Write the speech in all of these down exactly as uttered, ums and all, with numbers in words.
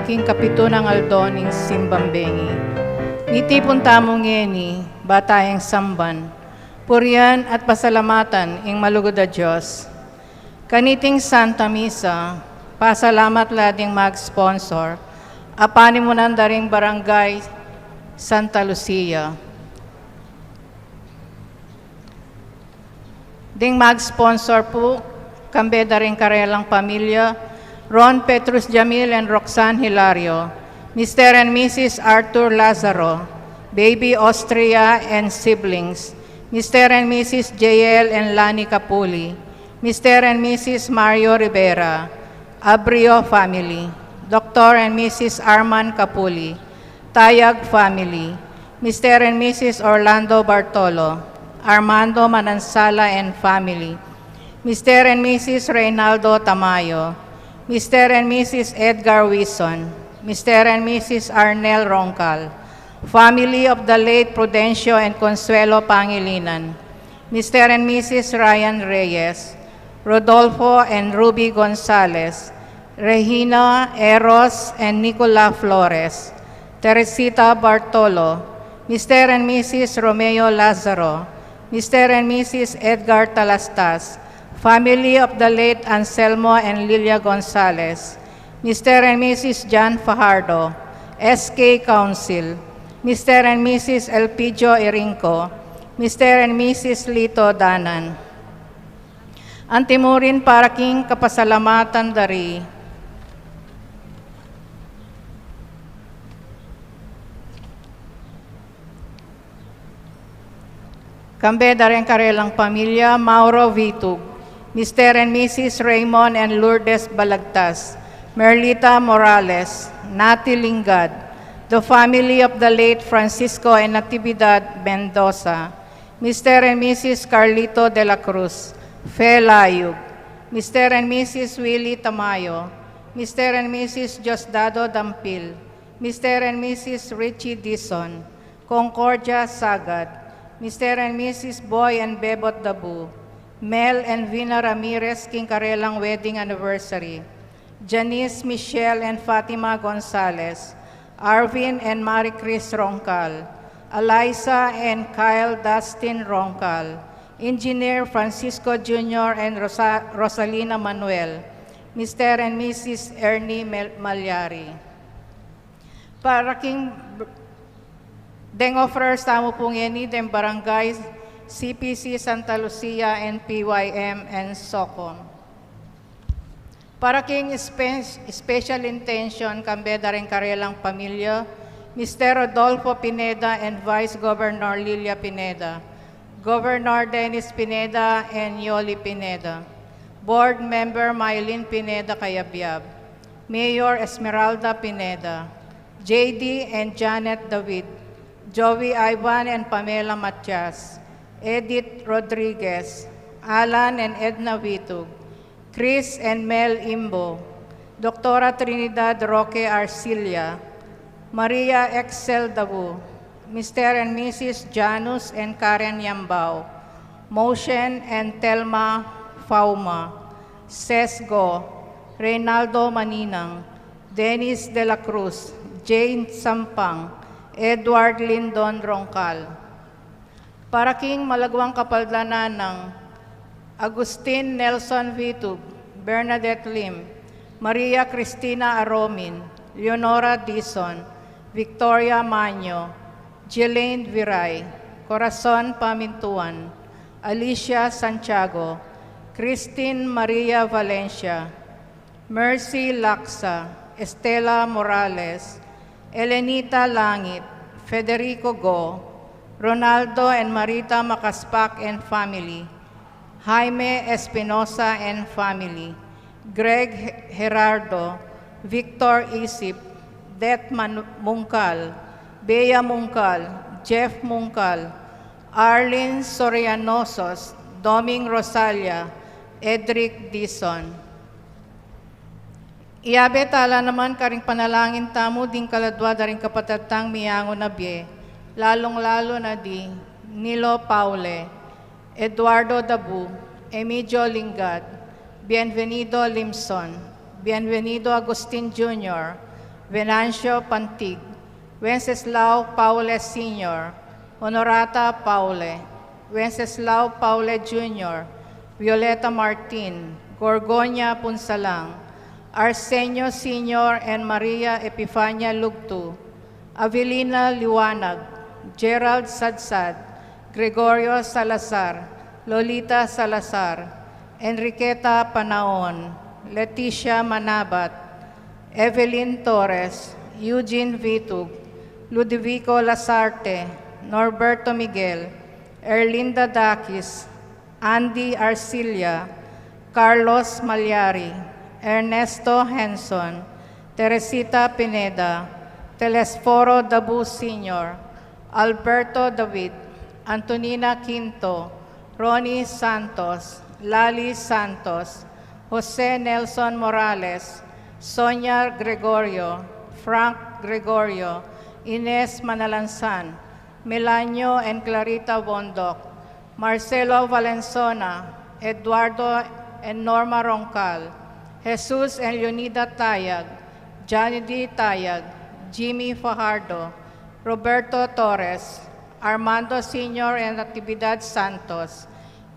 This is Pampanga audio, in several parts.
King kapitu nang aldo ning simbang bengi. Mitipun tamu ngeni, ba tayang samban, purian at pasalamatan ing malugud a Dios. Kaniting Santa Misa, pasalamat la ding mag-sponsor a panimunan da ring Barangay Santa Lucia. Ding mag-sponsor pu, kambe da ring karelang pamilya, Ron Petrus Jamil and Roxanne Hilario, Mister and Missus Arthur Lazaro, baby Austria and siblings, Mister and Missus J L and Lani Capuli, Mister and Missus Mario Rivera, Abrio family, Doctor and Missus Arman Capuli, Tayag family, Mister and Missus Orlando Bartolo, Armando Manansala and family, Mister and Missus Reynaldo Tamayo, Mister and Missus Edgar Wison, Mister and Missus Arnel Roncal, family of the late Prudencio and Consuelo Pangilinan, Mister and Missus Ryan Reyes, Rodolfo and Ruby Gonzalez, Regina Eros and Nicola Flores, Teresita Bartolo, Mister and Missus Romeo Lazaro, Mister and Missus Edgar Talastas, family of the late Anselmo and Lilia Gonzalez, Mister and Missus John Fajardo, S K Council, Mister and Missus Elpidio Irinco, Mister and Missus Lito Danan. Antimurin para king kapasalamatan da ri. Kambe da ring karelang pamilya, Mauro Vitug, Mister and Missus Raymond and Lourdes Balagtas, Merlita Morales, Nati Lingad, the family of the late Francisco and Natividad Mendoza, Mister and Missus Carlito de la Cruz, Fe Layug, Mister and Missus Willie Tamayo, Mister and Missus Diosdado Dampil, Mister and Missus Richie Dizon, Concordia Sagad, Mister and Missus Boy and Bebot Dabu, Mel and Vina Ramirez king karelang wedding anniversary, Janice, Michelle, and Fatima Gonzalez, Arvin and Marie Chris Roncal, Eliza and Kyle Dustin Roncal, Engineer Francisco Junior and Rosa-, Rosalina Manuel, Mister and Missus Ernie Mel-, Malyari. Para king b-, deng offerers tamu pu ngeni, deng barangay, C P C Santa Lucia, and P Y M and SOCOM. Para king spe-, special intention, kambe da ring karelang pamilya, Mister Rodolfo Pineda and Vice Governor Lilia Pineda, Governor Dennis Pineda and Yoli Pineda, Board Member Mylene Pineda Cayabyab, Mayor Esmeralda Pineda, J D and Janet David, Joey Ivan and Pamela Matias, Edith Rodriguez, Alan and Edna Vitug, Chris and Mel Imbo, Doktora Trinidad Roque Arcilla, Maria Excel Dabu, Mister and Missus Janus and Karen Yambao, Motion and Telma Fauma, Sesgo, Reynaldo Maninang, Dennis de la Cruz, Jane Sampang, Edward Lindon Roncal. Para king malaguang kapaldanan nang Agustin Nelson Vitug, Bernadette Lim, Maria Cristina Aromin, Leonora Dizon, Victoria Maño, Jelaine Viray, Corazon Pamintuan, Alicia Santiago, Christine Maria Valencia, Mercy Laksa, Estela Morales, Elenita Langit, Federico Go, Ronaldo and Marita Macaspac and family, Jaime Espinosa and family, Greg Gerardo, Victor Isip, Det Man-, Mungkal, Bea Mungkal, Jeff Mungkal, Arlene Sorianosos, Doming Rosalia, Edric Dizon. Iyabe tala naman karing panalangin tamu ding kaladua da ring kapatad tang miyangu na bie, lalung-lalu na di Nilo Paule, Eduardo Dabu, Emigio Lingad, Bienvenido Limson, Bienvenido Agustin Junior, Venancio Pantig, Wenceslao Paule Senior, Honorata Paule, Wenceslao Paule Junior, Violeta Martin, Gorgonia Punsalang, Arsenio Senior and Maria Epifania Lugtu, Avelina Liwanag, Gerald Sadsad, Gregorio Salazar, Lolita Salazar, Enriqueta Panaon, Leticia Manabat, Evelyn Torres, Eugene Vitug, Ludovico Lasarte, Norberto Miguel, Erlinda Dakis, Andy Arcilla, Carlos Malyari, Ernesto Henson, Teresita Pineda, Telesforo Dabu Senior, Alberto David, Antonina Quinto, Ronnie Santos, Lali Santos, Jose Nelson Morales, Sonia Gregorio, Frank Gregorio, Ines Manalansan, Melanio and Clarita Bondoc, Marcelo Valensona, Eduardo and Norma Roncal, Jesus and Leonida Tayag, Johnny D. Tayag, Jimmy Fajardo, Roberto Torres, Armando Senior and Natividad Santos,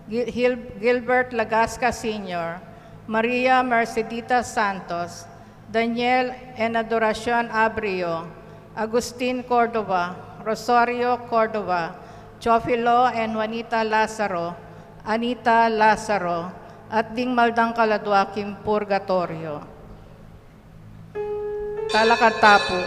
Gil-, Gil-, Gilbert Lagasca Senior, Maria Mercedita Santos, Daniel and Adoracion Abrio, Agustin Cordova, Rosario Cordova, Teofilo and Juanita Lazaro, Anita Lazaro, at ding maldang kaladua king purgatoryo. Talakad ta pu.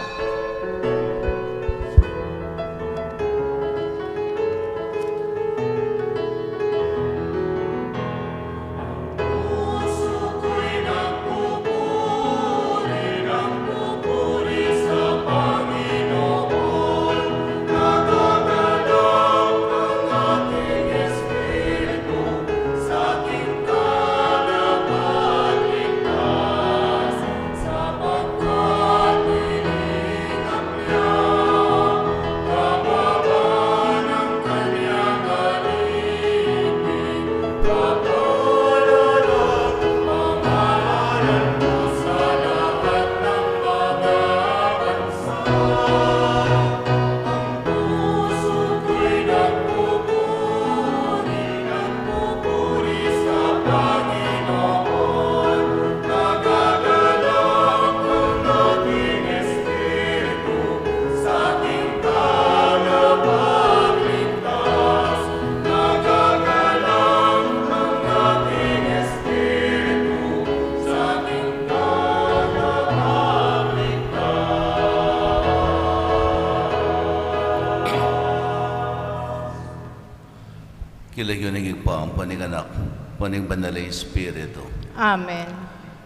King lagyu ning Ibpa, ampo ning Anak, ampo ning Banal a Espiritu. Amen.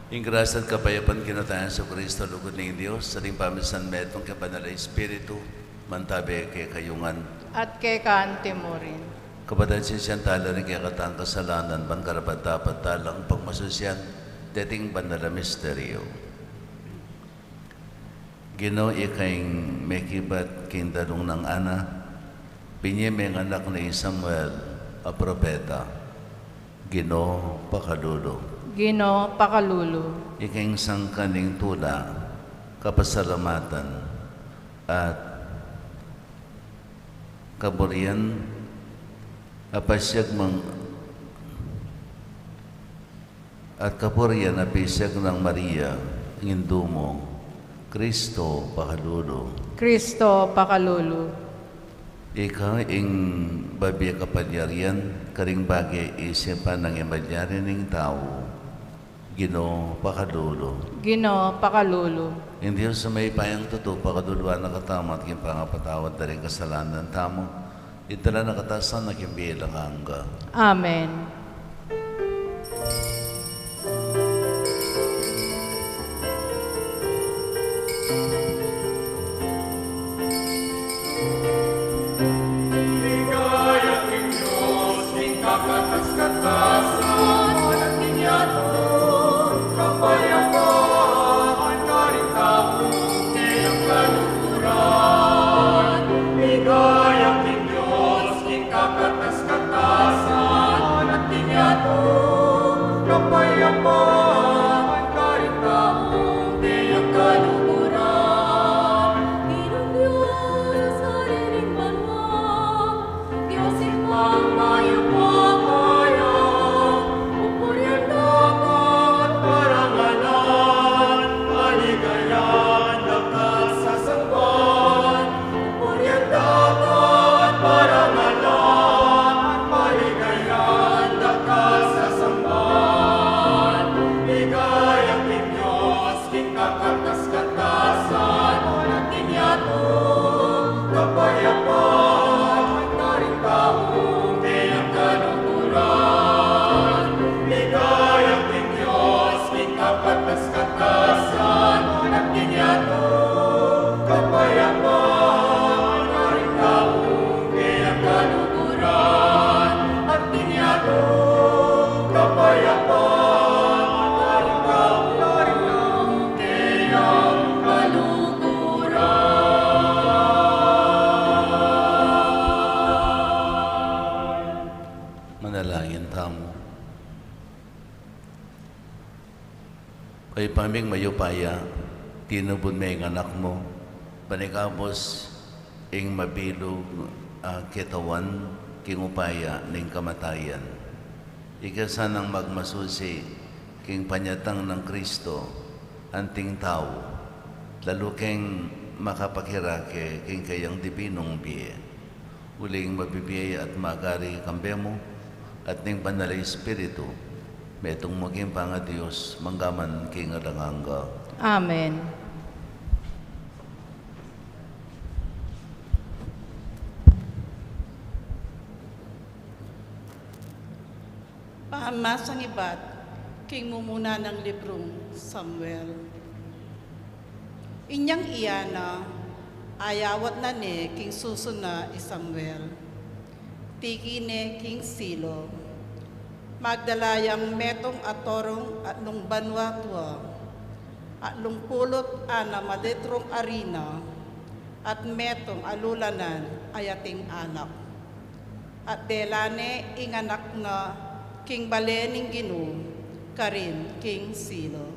Ing grasya at kapayapan king Ginu tang Jesucristo, lugud ning Dios, at ing pamisan metung ning Banal a Espiritu, mantabe kekayu ngan. At keka anti mu rin. Kapatad, sisian tala ring kekatang kasalanan, ban karapat-dapat talang pagmasusian deting banal a misteryo. Ginu, ika ing mekibat king dalung nang Ana, binye me ing anak na i Samuel a propeta. Ginu, pakalulu. Ginu, pakalulu. Ika ing sangkan ning tula, kapasalamatan, at kaburian a pasiag mang-, at kaburian a pasiag nang Maria, ing indu mu. Kristo, pakalulu. Kristo, pakalulu. Ika ing bibie kapalyarian karing bage isipan nang e malyari ning tau. Ginu, pakalulu. Ginu, pakalulu. Ing Dios a mayupayang tutu, pakaluluan na katamu at king pangapatawad da ring kasalanan tamu, itala na katamu sana king bie alang angga. Amen. Ibpa ming mayupaya, tinubud me ing Anak mu, ban ikabus ing mabilug a ketawan king upaya ning kamatayan. Ika sanang magmasusi king panyatang nang Kristo anting tau, lalu keng makapakirake king kayang dibinung bie. Uling mabibie at magari kambe mu, at ning Banal a Espiritu, metung mu king pangaDios, mangga man king alang angga. Amen. Pamamasang ibat king mumuna nang librung Samuel. Inyang iya na, ayawat na ne king susun na i Samuel, tiki ne king Silo. Magdala yang metung a torong atlung banua tua, atlung pulu't anam a litrung arina, at metung a lulanan a yating alak. At dela ne ing anak na king bale ning Ginu karin king Silo.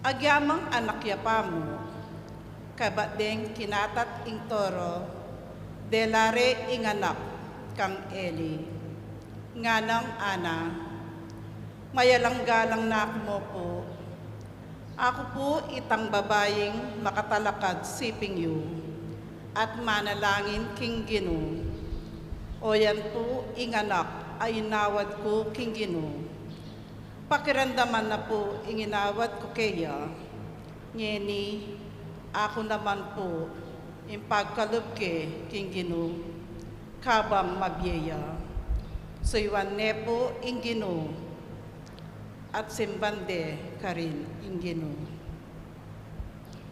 Agyamang anak ya pamu, kabat deng kinatat ing toro, dela re ing anak kang Eli. Nganang ana, mayalang galang na ku mu pu, aku pu itang babaing makatalakad siping yu, at manalangin king Ginu. O yan pu ing anak a inawad ku king Ginu. Pakiramdaman na pu ing inawad ku keya. Ngeni, aku naman pu ing pagkalub ke king Ginu, kabang mabie ya. Suyuan ne pu ing Ginu, at simban de karin ing Ginu.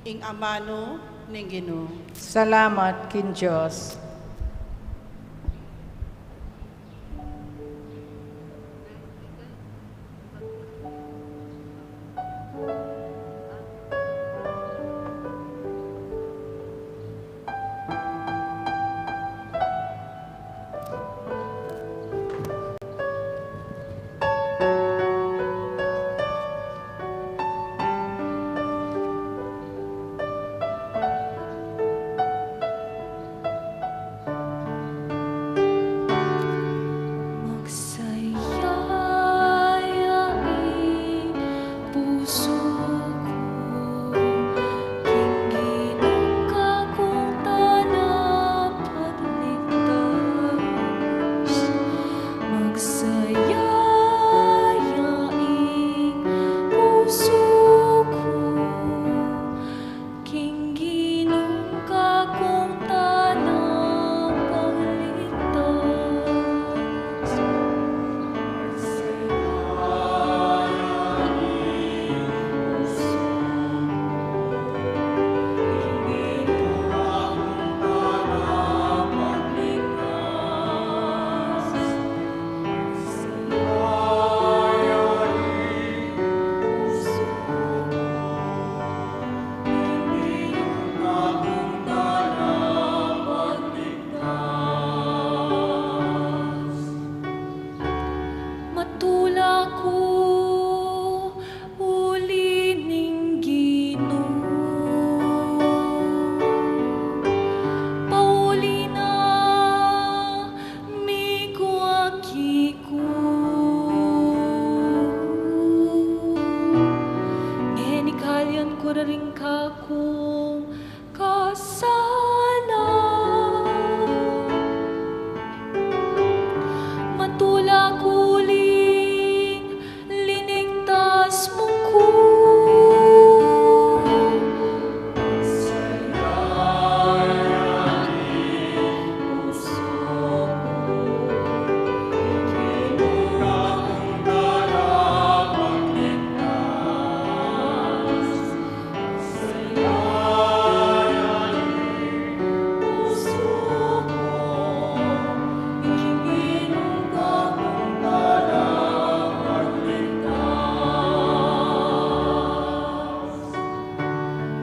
Ing amanu ning Ginu. Salamat king Dios. Magsaya ya ing pusu ku, king Ginung kakung talapagligtas. Magsaya ya ing pusu ku, king Ginung kakung talapagligtas. Matula ku uli ning Ginu, pauli na mikuaki ku. Ngeni kalian ku ra ring kakung kasala. Matula ku uling linigtas mu ku.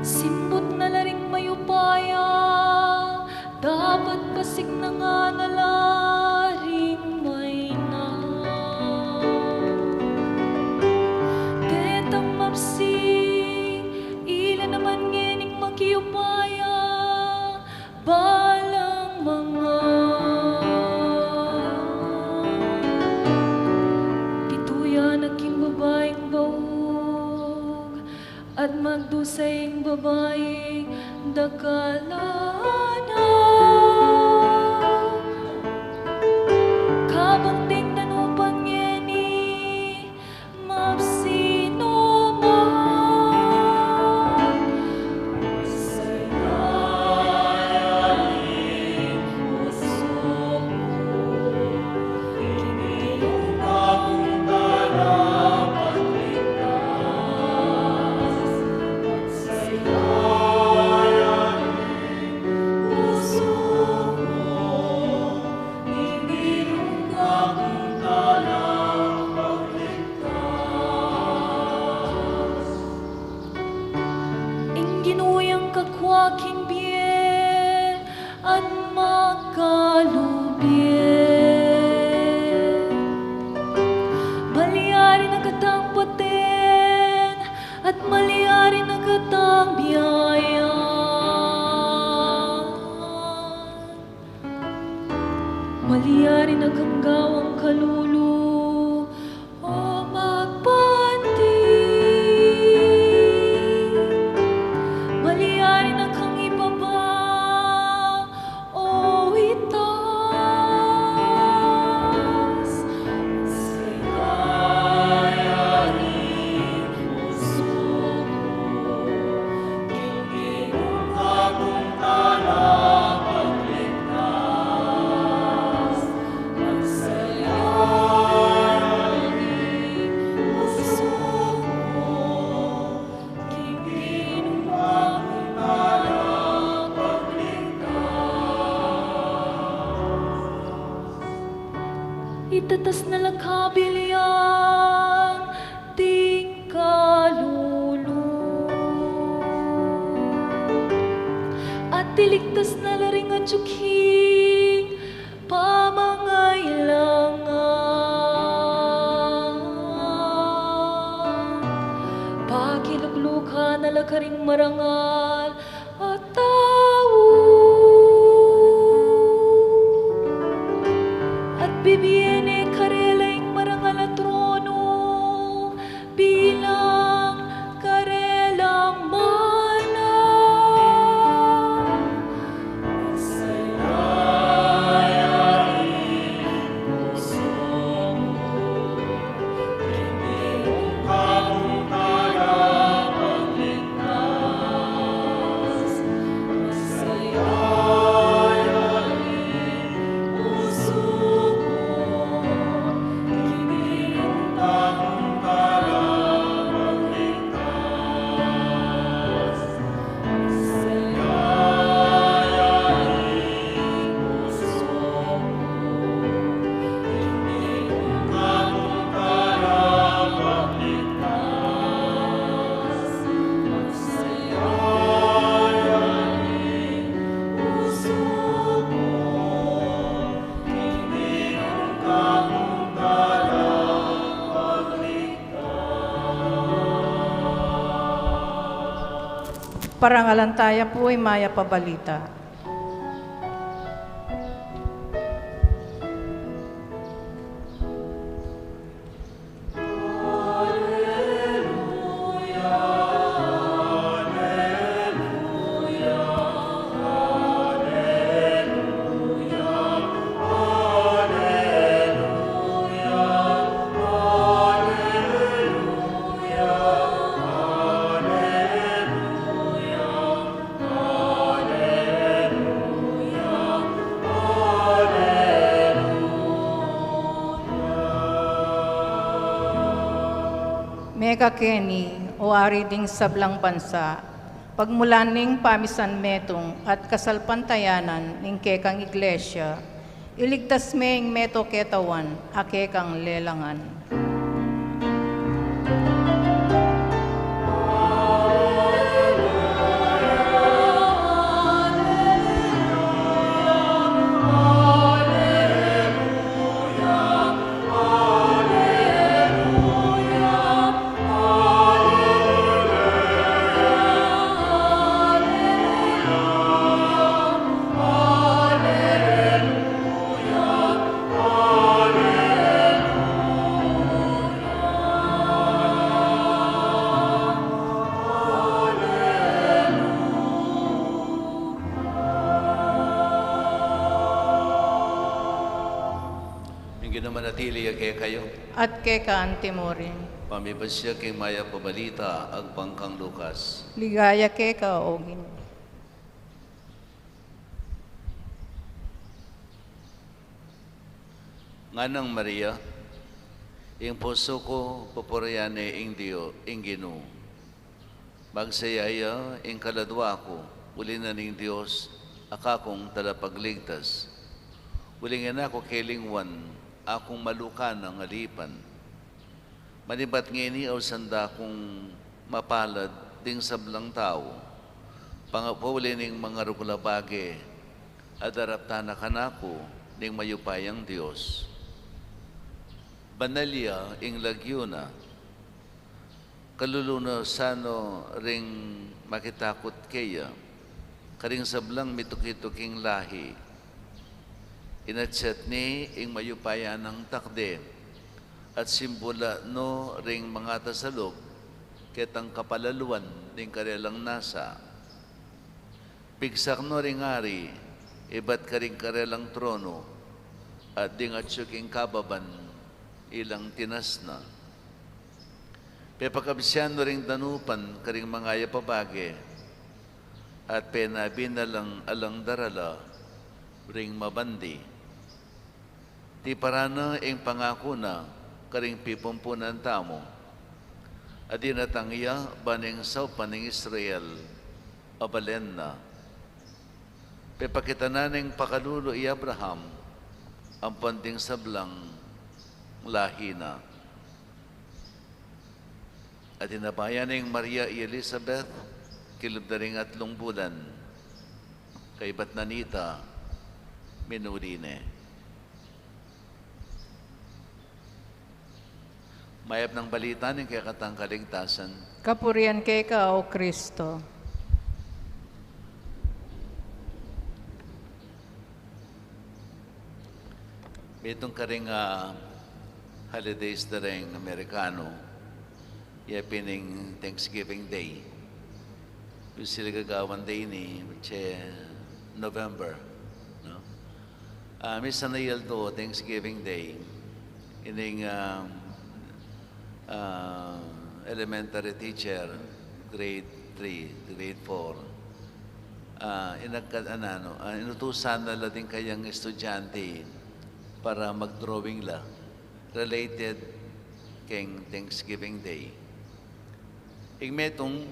Simbut na la ring mayupaya, dapat pasig na nga na la ring maina. Detang mapsi Ala na, kabang ding danupan ngeni, mabsi no man. Ing Ginu yang kakua king bie at makalubie. Malyari na katang paten at malyari na katang biayan. Malyari na kang gawang kalulu o magpati. Malyari na kang ibaba o itas. Itatas na la kabilian ding kalulu at iligtas na la ring atiu king pamangailangan. Pakiluklukan na la karing marangal a tau at bibie ne karela ing marangal a tronu bilang karelang mana. Parangalan taya pu ing mayap a balita. Mekakeni, o Ari ding sablang bansa, pagmulan ning pamisan metung at kasalpantayanan ning kekang Iglesia, iligtas me ing meto ketawan a kekang lelangan. Atili ya kekayu. At keka antimurin. Pamibasya king mayap a balita agpang kang Lucas. Ligaya keka, O Ginu. Nganang Maria, ing pusu ku pupurian ne ing Dio, ing Ginu. Magsaya ya ing kaladua ku, uli na ning Dios, a kakung talapagligtas. Uling ina ku kelingwan, akung maluka nang alipan. Manibat ngeni ausan da kung mapalad ding sablang tau, pangapauli ning mangarugul a bage, a daraptan na kanaku ning mayupayang Dios. Banal ya ing lagyu na, kalulu na sana ring makitakut keya, karing sablang mituki-tuking lahi. Inatsat ne ing mayupaya nang takde, at simbula no ring mangatasalub ketang kapalaluan ning karelang nasa. Pigsak no ring ari ibat karing karelang trono, at ding atyu king kababan ilang tinasna. Pepakabsian no ring danupan karing mangayap a bage, at penabi na lang alang darala ring mabandi. Tiparan na ing pangaku na karing pipumpunan tamu, a dinatang ya ba ning saupan ning Israel a balen na. Pepakit na ning pakalulu i Abraham ampon ding sablang lahi na. At inabayan neng Maria i Elizabeth kilub da ring atlung bulan, kaybat na nita minuli ne. Mayap nang balita ning kekatang kaligtasan. Kapurian keka, O Kristo. Metung karing, ah, holidays da ring Amerikanu, ya pin ing Thanksgiving Day. Usually gagawan da ini, which, eh, November, no? Ah, misan a yaldo Thanksgiving Day, ining, ah, ah, elementary teacher, grade three, grade four, ah, inagkat-, ano, ah, inutusan na la ding kayang estudyante para mag-drawing la related keng Thanksgiving Day. Ing metung,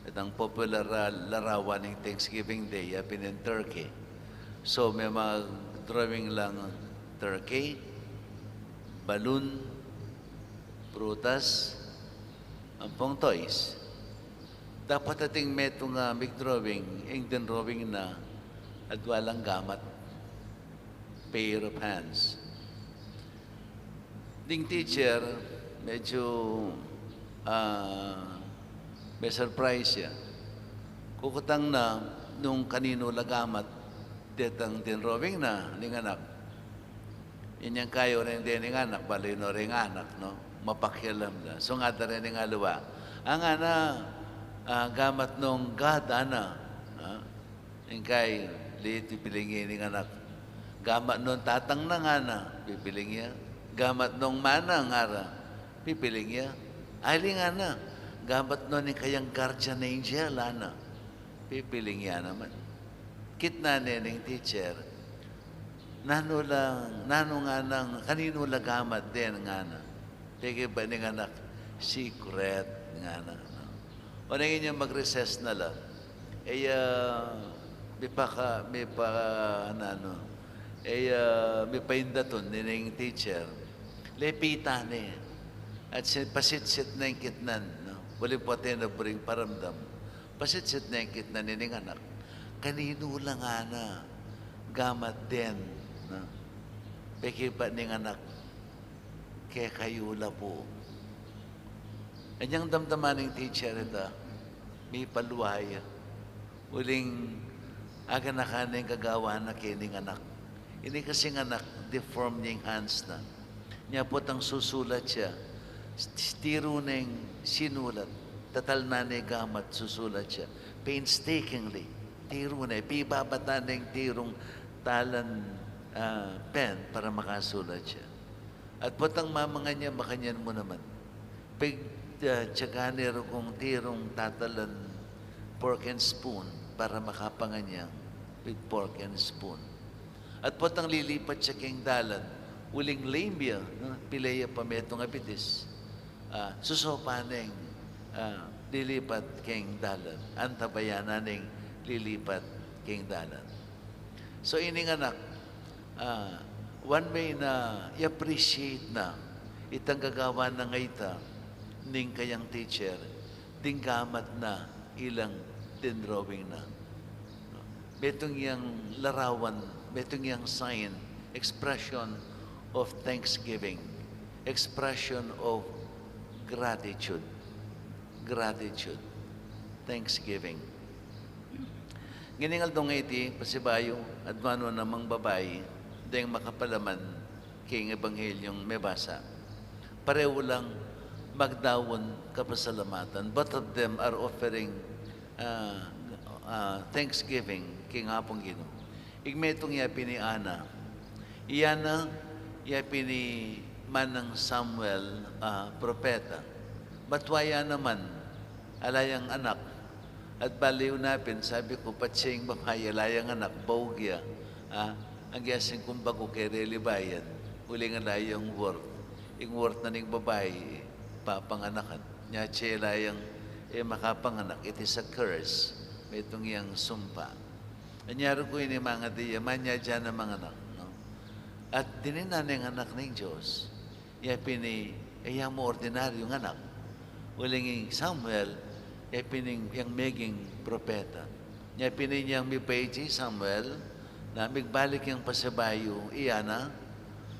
itang popular a larawan ning Thanksgiving Day, ya pin ing turkey. So, me mag-drawing lang turkey, balloon, prutas, ampong toys. Dapat atin metung a mig-drawing, ing dinrawing na, adwa lang gamat, pair of hands. Ding teacher, medyo, ah, me-surprise ya. Kukutang na nung kaninu la gamat detang dinrawing na ning anak. Inyang kayu rin de ning anak, balu no ring anak, no? Mapakialam da. So ngana da ring aliwa, a ngana, ah, gamat nung God, ngana. Ah, Ingkay, lit, pipiling ya ning anak. Gamat nung tatang na, ngana, pipiling ya. Gamat nung mana, ngara, pipiling ya. Ay, ali, ngana, gamat nung ing kayang guardian angel, ngana, pipiling ya naman. Kitnan ne ning teacher, nanu lang, nanu nganang, kaninu la gamat den, ngana. Pegibatan ning anak, secret, ngana, no? O neng inyang mag-recess na la. E ya, mipaka-, mipa-, nanu, e ya, mipaindatun ne ning teacher. Lepitan ne. At si-, pasitsit ne ing kitnan, no? Uli pota na buring paramdam. Pasitsit ne ing kitnan ning anak. Kaninu la, ngana, gamat den, no? Pegibatan ning anak, kekayu la pu. Inyang damdaman ning teacher ita, mipalwa ya. Uling aganakan ne ing gagawan na keni ning anak. Ini kasing anak, deformed ne ing hands na. Nya potang susulat ya, tiru neng sinulat, tatalnan ne gamat, susulat ya. Painstakingly, tiru ne, pibabatan neng tirung talan, ah, pen para makasulat ya. At potang mamangan ya, makanyan mu naman. Pig, ah, tiyaga ne rugyan tirung tatalan fork and spoon para makapangan ya with fork and spoon. At potang lilipat ya keng dalan, uling lame ya, no? Pila ya pa metung a bitis. Ah, susopan neng, ah, lilipat keng dalan. Antabayanan neng lilipat keng dalan. So, ining anak, ah, one way na i-appreciate na itang gagawan nang ita ning kayang teacher, ding gamat na ilang drawing na. Metung yang larawan, metung yang sign, expression of thanksgiving, expression of gratitude, gratitude, thanksgiving. Ngening aldo ngeni, pasibayu, aduan namang babai deng makapalaman keng Ebanghelyo mebasa. Parehu lang magdaun kapasalamatan. Both of them are offering, ah, ah, thanksgiving keng Apung Ginu. Ing metung ya pin i Ana. I Ana ya pin i manang Samuel, ah, propeta. Matua ya naman, ala yang anak. At baliw na pin, sabi ku, patse ing babai ala yang anak, baug ya. Ah, anggiasing kung bagu keng relibayan, uling ala yang worth. Ing worth na ning babai, papanganakan. Nya tse ala yang, e makapanganak, it is a curse. Metung yang sumpa. Anya rugyan ini mangadi ya, manyadya na manganak, no? At dininan neng anak ning Dios. Ya pin i, e ya mu ordinaryung anak. Uling i Samuel, ya pin i yang meging propeta. Ya pin i yang mipaiti i Samuel, na migbalik yang pasibayu i Ana,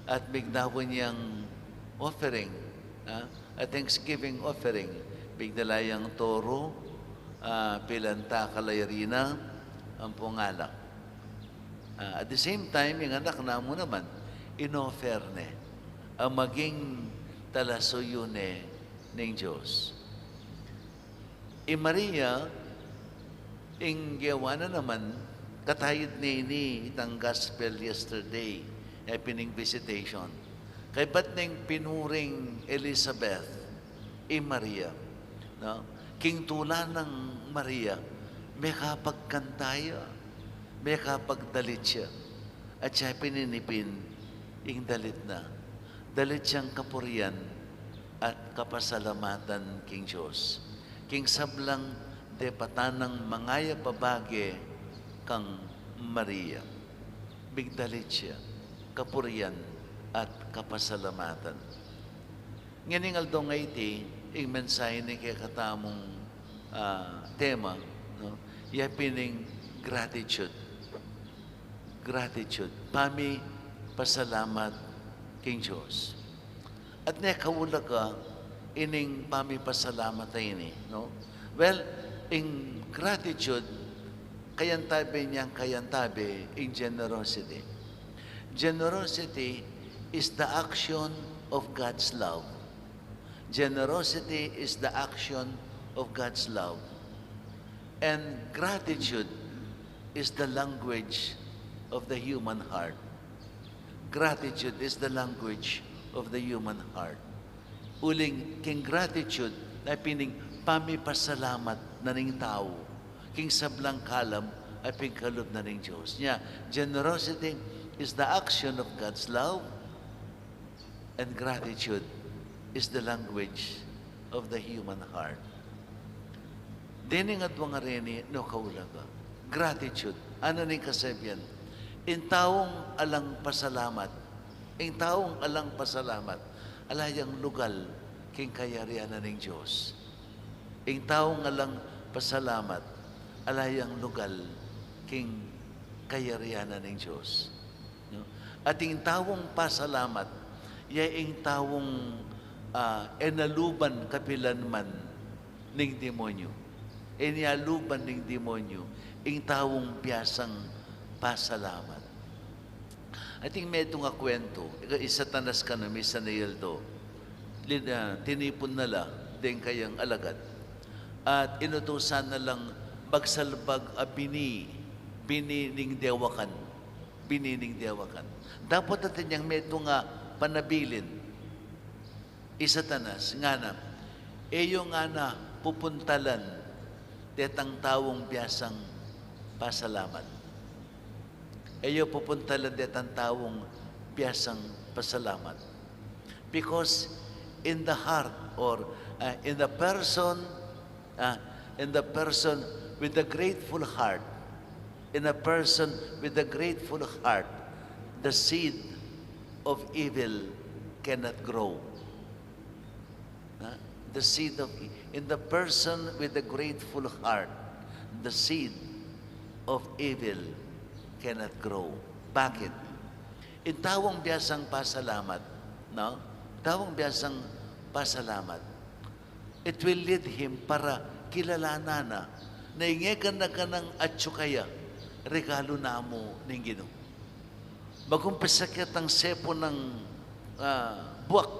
at migdaun yang offering, ah, a thanksgiving offering. Migdala yang toro, ah, pilan takal a arina, ampong alak. Ah, at the same time, ing anak na mu naman, in-offer ne a maging talasuyu ne ning Dios. I Maria, ing gewa na naman, katayud ne ini itang gospel yesterday, ya pin ing visitation. Kaybat neng pinuring Elizabeth, i Maria, no? King tula nang Maria, mekapagkanta ya, mekapagdalit ya, at ya pin ini pin ing dalit na. Dalit yang kapurian at kapasalamatan king Dios. King sablang depatan nang mangayap a bage kang Maria. Migdalit ya, kapurian at kapasalamatan. Ngening aldo ngeni, ing mensahe ning kekatamung, ah, tema, no? Ya pin ing gratitude. Gratitude. Pamipasalamat king Dios. At ne kaulaga ining pamipasalamat a ini, no? Well, ing gratitude, kayantabe neng kayantabe ing generosity. Generosity is the action of God's love. Generosity is the action of God's love. And gratitude is the language of the human heart. Gratitude is the language of the human heart. Uling king gratitude, na pin ing pamipasalamat na ning tau king sablang kalam a pigkalub na ning Dios. Nya, generosity is the action of God's love, and gratitude is the language of the human heart. Dening adwang a reni, no kaulaga, gratitude. Ano ning kasabian? Ing taung alang pasalamat, ing taung alang pasalamat, ala yang lugal king kayarian na ning Dios. Ing taung alang pasalamat, ala yang lugal king kayarian na ning Dios. No? At ing taung pasalamat, ya ing taung, ah, e na luban kapilanman ning demonyu. E na luban ning demonyu ing taung biasang pasalamat. Atin metung a kuwentu, i Satanas kanu misan a aldo, lin-, ah, tinipun na la deng kayang alagad. At inutusan na lang magsalbag a bini, bini ning dewakan. Bini ning dewakan. Dapot atin yang metung a panabilin, I Satanas, ngana, e yu ngana pupuntalan detang taung biasang pasalamat. E yu pupuntalan detang taung biasang pasalamat. Because in the heart, or, uh, in the person, uh, in the person with a grateful heart, in a person with a grateful heart, the seed of evil cannot grow. Na? The seed of, in the person with a grateful heart, the seed of evil cannot grow. Bakit? In taung biasang pasalamat, no? Taung biasang pasalamat, it will lead him para kilalanan na, na ing e gana-ganang atyu kaya, regalu na mu ning Ginu. Mag-umpisa ketang sepu nang, ah, buak.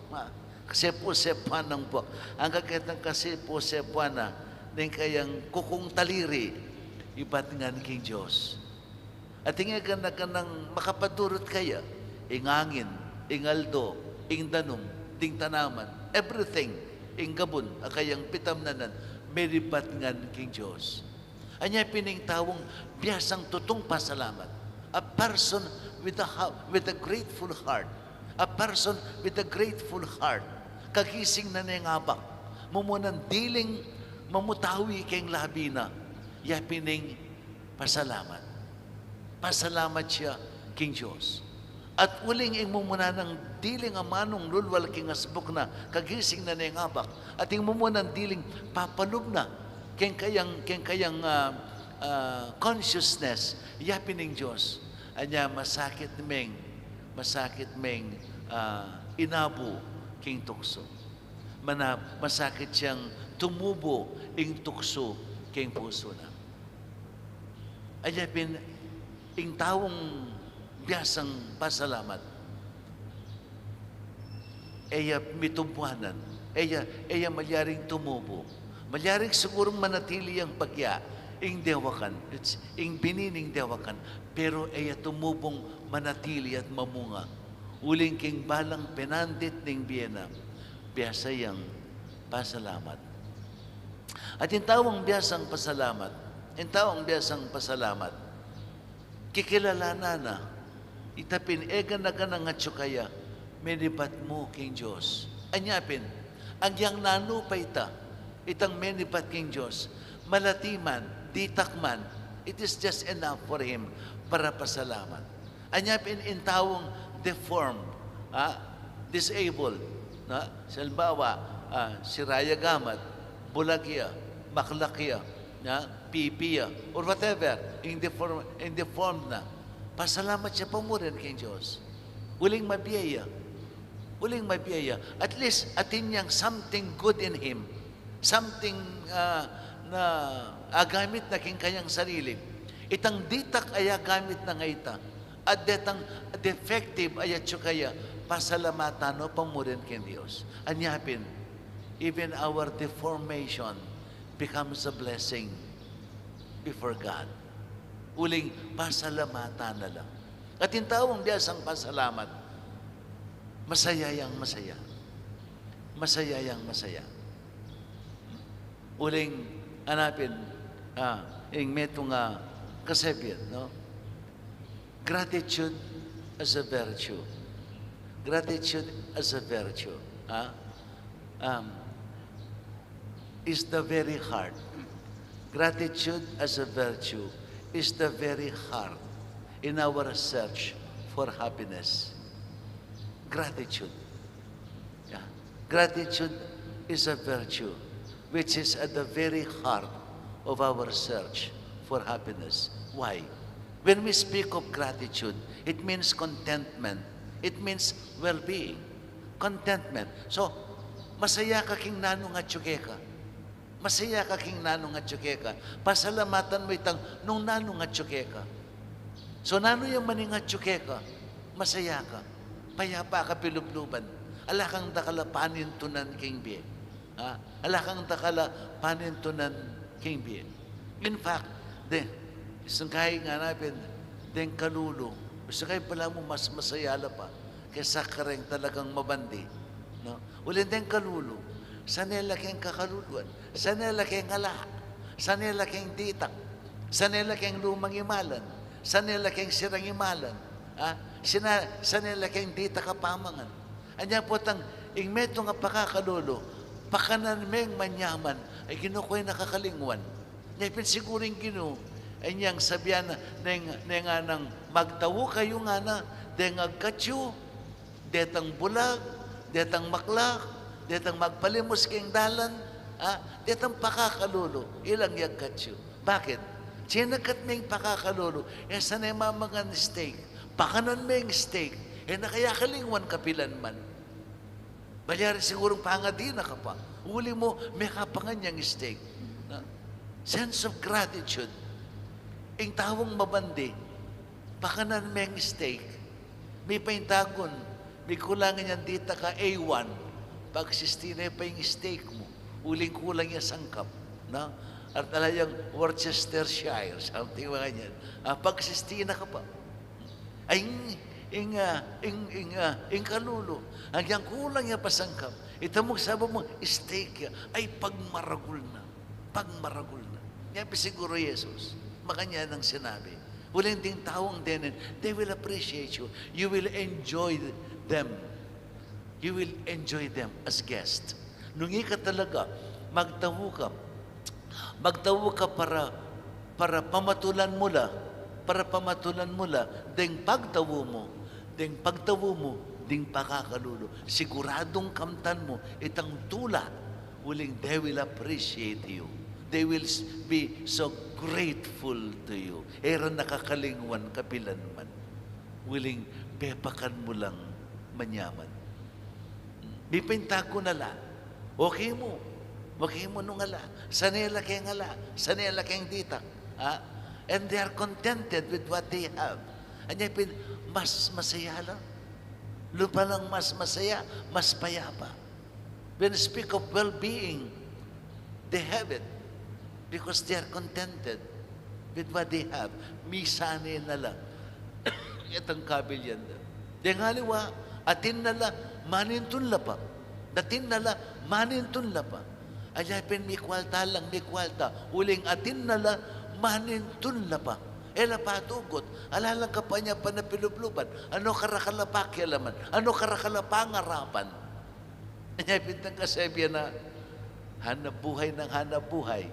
Ah, kasepu-sepuan nang buak. Angga ketang kasepu-sepuan na ning kayang kukung taliri, ibat ngan king Dios. At ing e gana-ganang makapadurut kaya, ing angin, ing aldo, ing danum, ding tanaman, everything, ing gabun a kayang pitamnanan, meribat ngan king Dios. Anya pin ing taung biasang tutung pasalamat, a person with a ha-, with a grateful heart, a person with a grateful heart, kagising na neng abak, mumunan diling mamutawi keng labi na, ya pin ing pasalamat. Pasalamat ya king Dios. At uling ing mumuna nang diling amanung lulwal king asbuk na, kagising na neng abak, at ing mumuna nang diling papalub na keng kayang, keng kayang, ah, ah, consciousness, ya pin ing Dios. Anya masakit meng, masakit meng, ah, inabu king tuksu. Mana-, masakit yang tumubu ing tuksu king pusu na. Anya pin ing taung biasang pasalamat, e ya mitubuanan, e ya, e ya malyaring tumubu. Malyaring sigurung manatili yang bagya, ing dewakan, it's, ing bini ning dewakan, pero e ya tumubung manatili at mamunga. Uling king balang penandit ning bie na, biasa yang pasalamat. At ing taung biasang pasalamat, ing taung biasang pasalamat, kikilalanan na, ita pin e gana-ganang atyu kaya, menibat mu king Dios. Anya pin, agyang nanu pa ita, itang menibat king Dios, malati man, ditak man, it is just enough for him para pasalamat. Anya pin ing taung deformed, ah, disabled, na? Halimbawa, ah, sira ya gamat, bulag ya, maklak ya, na? Pipi ya, or whatever, ing deform-, ing deformed na. Pasalamat ya pa mu rin king Dios. Uling mabie ya. Uling mabie ya. At least, atin yang something good in him. Something, ah, na agamit na king kayang sarili. Itang ditak a agamit na ngeni ita, at detang defective a atyu kaya, pasalamatan no pa mu rin king Dios. Anya pin, even our deformation becomes a blessing before God. Uling pasalamatan na la. At ing taung biasang pasalamat, masaya yang masaya. Masaya yang masaya. Uling, anya pin, ah, ing metung a kasabian, no? Gratitude as a virtue. Gratitude as a virtue. Ah? Um, is the very heart. Gratitude as a virtue is the very heart in our search for happiness. Gratitude. Yeah. Gratitude is a virtue which is at the very heart of our search for happiness. Why? When we speak of gratitude, it means contentment. It means well-being. Contentment. So, masaya ka king nanu ing atyu keka. Masaya ka king nanu ing atyu keka. Pasalamatan mu itang nung nanu ing atyu keka. So, nanu yang man ing atyu keka, masaya ka. Payapa ka pilubluban. Ala kang dakal a panintunan king bie. Ha? Ala kang dakal a panintunan king bie. In fact, de, sangkai ngana pin, deng kalulu, sangkai balamu mas masaya la pa kesa kareng talagang mabandi. No? Uling deng kalulu, sane la keng kakaluluan, sane la keng ala, sane la keng ditak, sane la keng lumang imalan, sane la keng sirang imalan, ha? Sina-, sane la keng ditak a pamangan. Anya potang ing metung a pakakalulu, pakanan meng manyaman, ay Ginu, kung e na kakalingwan. Nya pin siguru ing Ginu, ay nyang sabian na, neng, neng nganang magtau kayu ngana, deng agkat yu, detang bulag, detang maklak, detang magpalimus keng dalan, ha? Detang pakakalulu, ilang yagkat yu. Bakit? Cinakat me ing pakakalulu, e sane mamangan steak, pakanan me ing steak, e na kaya kalingwan kapilan man. Malyari sigurung pangadi na ka pa. Uli mu, mekapangan yang steak. Na? Sense of gratitude. Ing taung mabandi, pakanan meng steak. Mipaintagun, mikulang yang ditak a A one. Pagsisti na pa ing steak mu. Uling kulang yang sangkap. Na? At ala yang Worcestershire, something mga yan. Ah, pagsisti na ka pa. Ay, ing, ing, ah, ing, ing, ah, ing kalulu, agyang kulang ya pa sangkap. Ita mu, sabi mu, steak ya. Ay, pagmaragul na. Pagmaragul na. Nya pin siguru Jesus, makanyan nang sinabi. Uling ding taung denen, they will appreciate you. You will enjoy them. You will enjoy them as guest. Nung ika talaga, magtau ka, magtau ka para, para pamatulan mu la, para pamatulan mu la, deng pagtau mu, deng pagtau mu, ding pakakalulu. Siguradung kamtan mu, itang tula, uling they will appreciate you. They will s-, be so grateful to you. E ra na kakalingwan kapilan man. Uling pepakan mu lang manyaman. Mipaintagun ala. Okay mu. Okay mu nung ala. Sane la keng ala. Sane la keng ditak. Ha? And they are contented with what they have. Anya pin, mas masaya la. Lupa lang mas masaya, mas payapa. When you speak of well-being, they have it because they are contented with what they have. Misane na la. Itang kabilyan da. Deng aliwa, atin na la, manintun la pa. Atin na la, manintun la pa. Anya pin mikwalta lang, mikwalta. Uling atin na la, manintun la pa. E la patugut. Ala lang kapanya panapilubluban. Ano karakal a pakialaman? Ano karakal a pangarapan? Anya pin itang kasabian na, hanap buhay ng hanap buhay.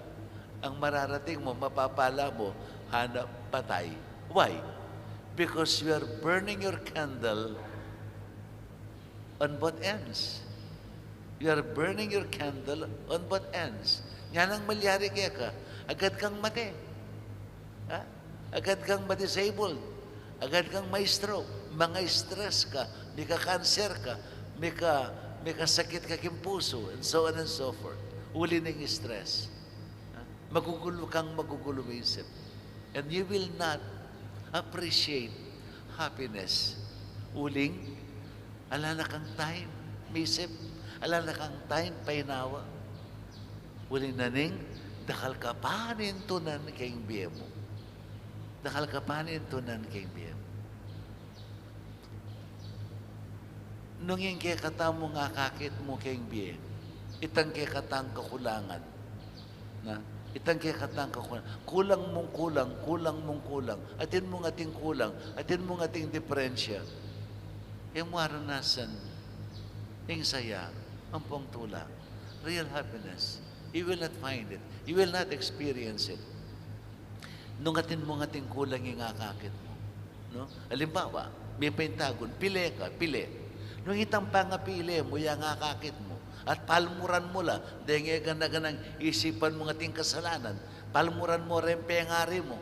Ang mararating mo, mapapala mo, hanap patay. Why? Because you are burning your candle on both ends. You are burning your candle on both ends. Nganang malyari keka, agad kang mate. Ha? Agad kang ma-disabled. Agad kang ma-stroke. Manga-stress ka, mika-cancer ka, mika-, mikasakit ka king pusu, and so on and so forth. Uli ning stress. Ha? Magugulu kang magugulu isip. And you will not appreciate happiness. Uling, ala na kang time misip, ala na kang time painawa. Uling naning, dakal ka panintunan keng bie mu. Dakal ka panintunan keng bie mu. Nung ing kekatamung akakit mu keng bie, itang kekatang kakulangan. Na, itang kekatang kakulangan. Kulang mung kulang, kulang mung kulang. Atin mung ating kulang, atin mung ating diperensya. E mu aranasan ing saya ampong tula. Real happiness. You will not find it. You will not experience it. Nung atin mung ating kulang ing akakit mu. No? Alimbawa, mipaintagun, pile ka, pile. Nung itang pangapile mu, yang akakit mu, at palmuran mu la, deng e gana-ganang isipan mung ating kasalanan, palmuran mu reng pengari mu,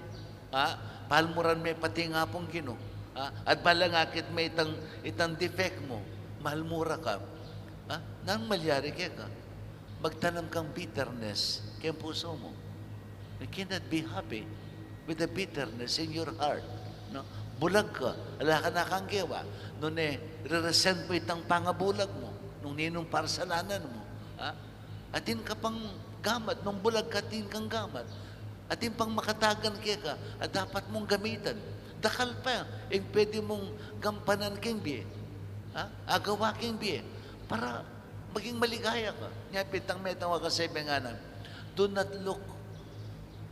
ha? Palmuran me pati ing Apung Ginu, ha? At balang akit me itang, itang defect mu, malmura ka. Ha? Nanu ing malyari keka? Magtanam kang bitterness keng pusu mu. You cannot be happy with the bitterness in your heart. No? Bulag ka, ala ka na kang gewa. Nune, re-resent mu itang pangabulag mu, nung ninung parsalanan mu. Ha? Atin ka pang gamat, nung bulag ka, atin kang gamat. Atin pang makatagan keka, a dapat mung gamitan. Dakal pa ing pwede mung gampanan keng bie. Ha? Agawa keng bie. Para Maging maligaya ka. Nya pin itang metung a kasabian ngana, "Do not look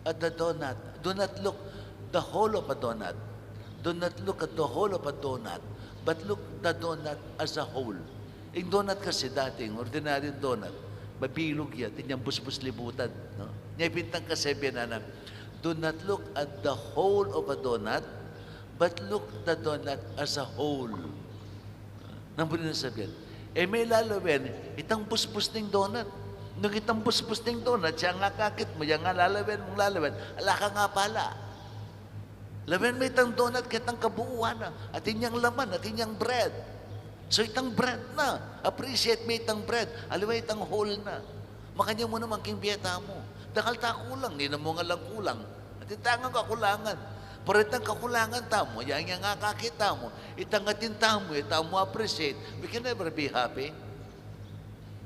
at the donut. Do not look the hole of a donut. Do not look at the hole of a donut, but look the donut as a whole." Ing donut kasi dating, ordinaryong donut, mabilug ya, atin yang busbus libutan, no? Nya pin itang kasabian ngana, "Do not look at the hole of a donut, but look the donut as a whole." Nanu pu rin a sabian? E me lalawen itang busbus ning donut. Nung itang busbus ning donut, yang akakit mu, yang lalawen mung lalawen, ala kang apala. Lawen me itang donut ketang kabuuan na. Atin yang laman, atin yang bread. So itang bread na. Appreciate me itang bread. Aliwa itang whole na. Makanyan mu naman king bie tamu. Dakal ta kulang, ninung mu ngan lang kulang. Atin tang kakulangan. Pero itang kakulangan tamu, yang, yang akakit tamu, itang atin tamu, e tamu appreciate, we can never be happy.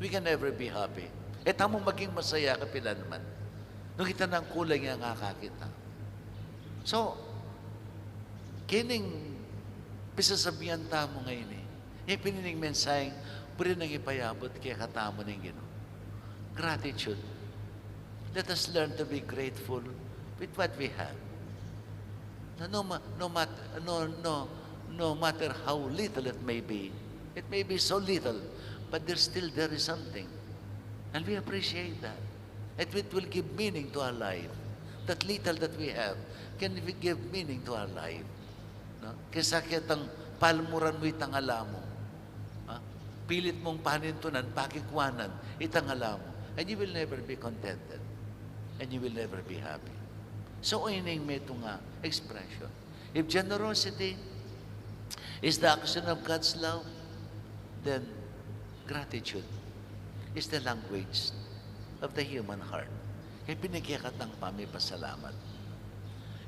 We can never be happy. E tamu maging masaya kapilan man nung ita nang kulang yang akakit tamu. So, kening pisasabian tamu ngeni, e, pin ining mensaheng buri nang ipayabut kekatamu ning Ginu. Gratitude. Let us learn to be grateful with what we have. No, no, ma-, no, mat-, no, no, no matter how little it may be, it may be so little, but there's still, there is something. And we appreciate that. And it will give meaning to our life. That little that we have can give meaning to our life. No? Kesa ketang palmuran mu itang ala mu. Ha? Pilit mung panintunan, pakikwanan, itang ala mu. And you will never be contented. And you will never be happy. So, ining metung a expression. If generosity is the action of God's love, then gratitude is the language of the human heart. Kaya pin ing kekatang pamipasalamat.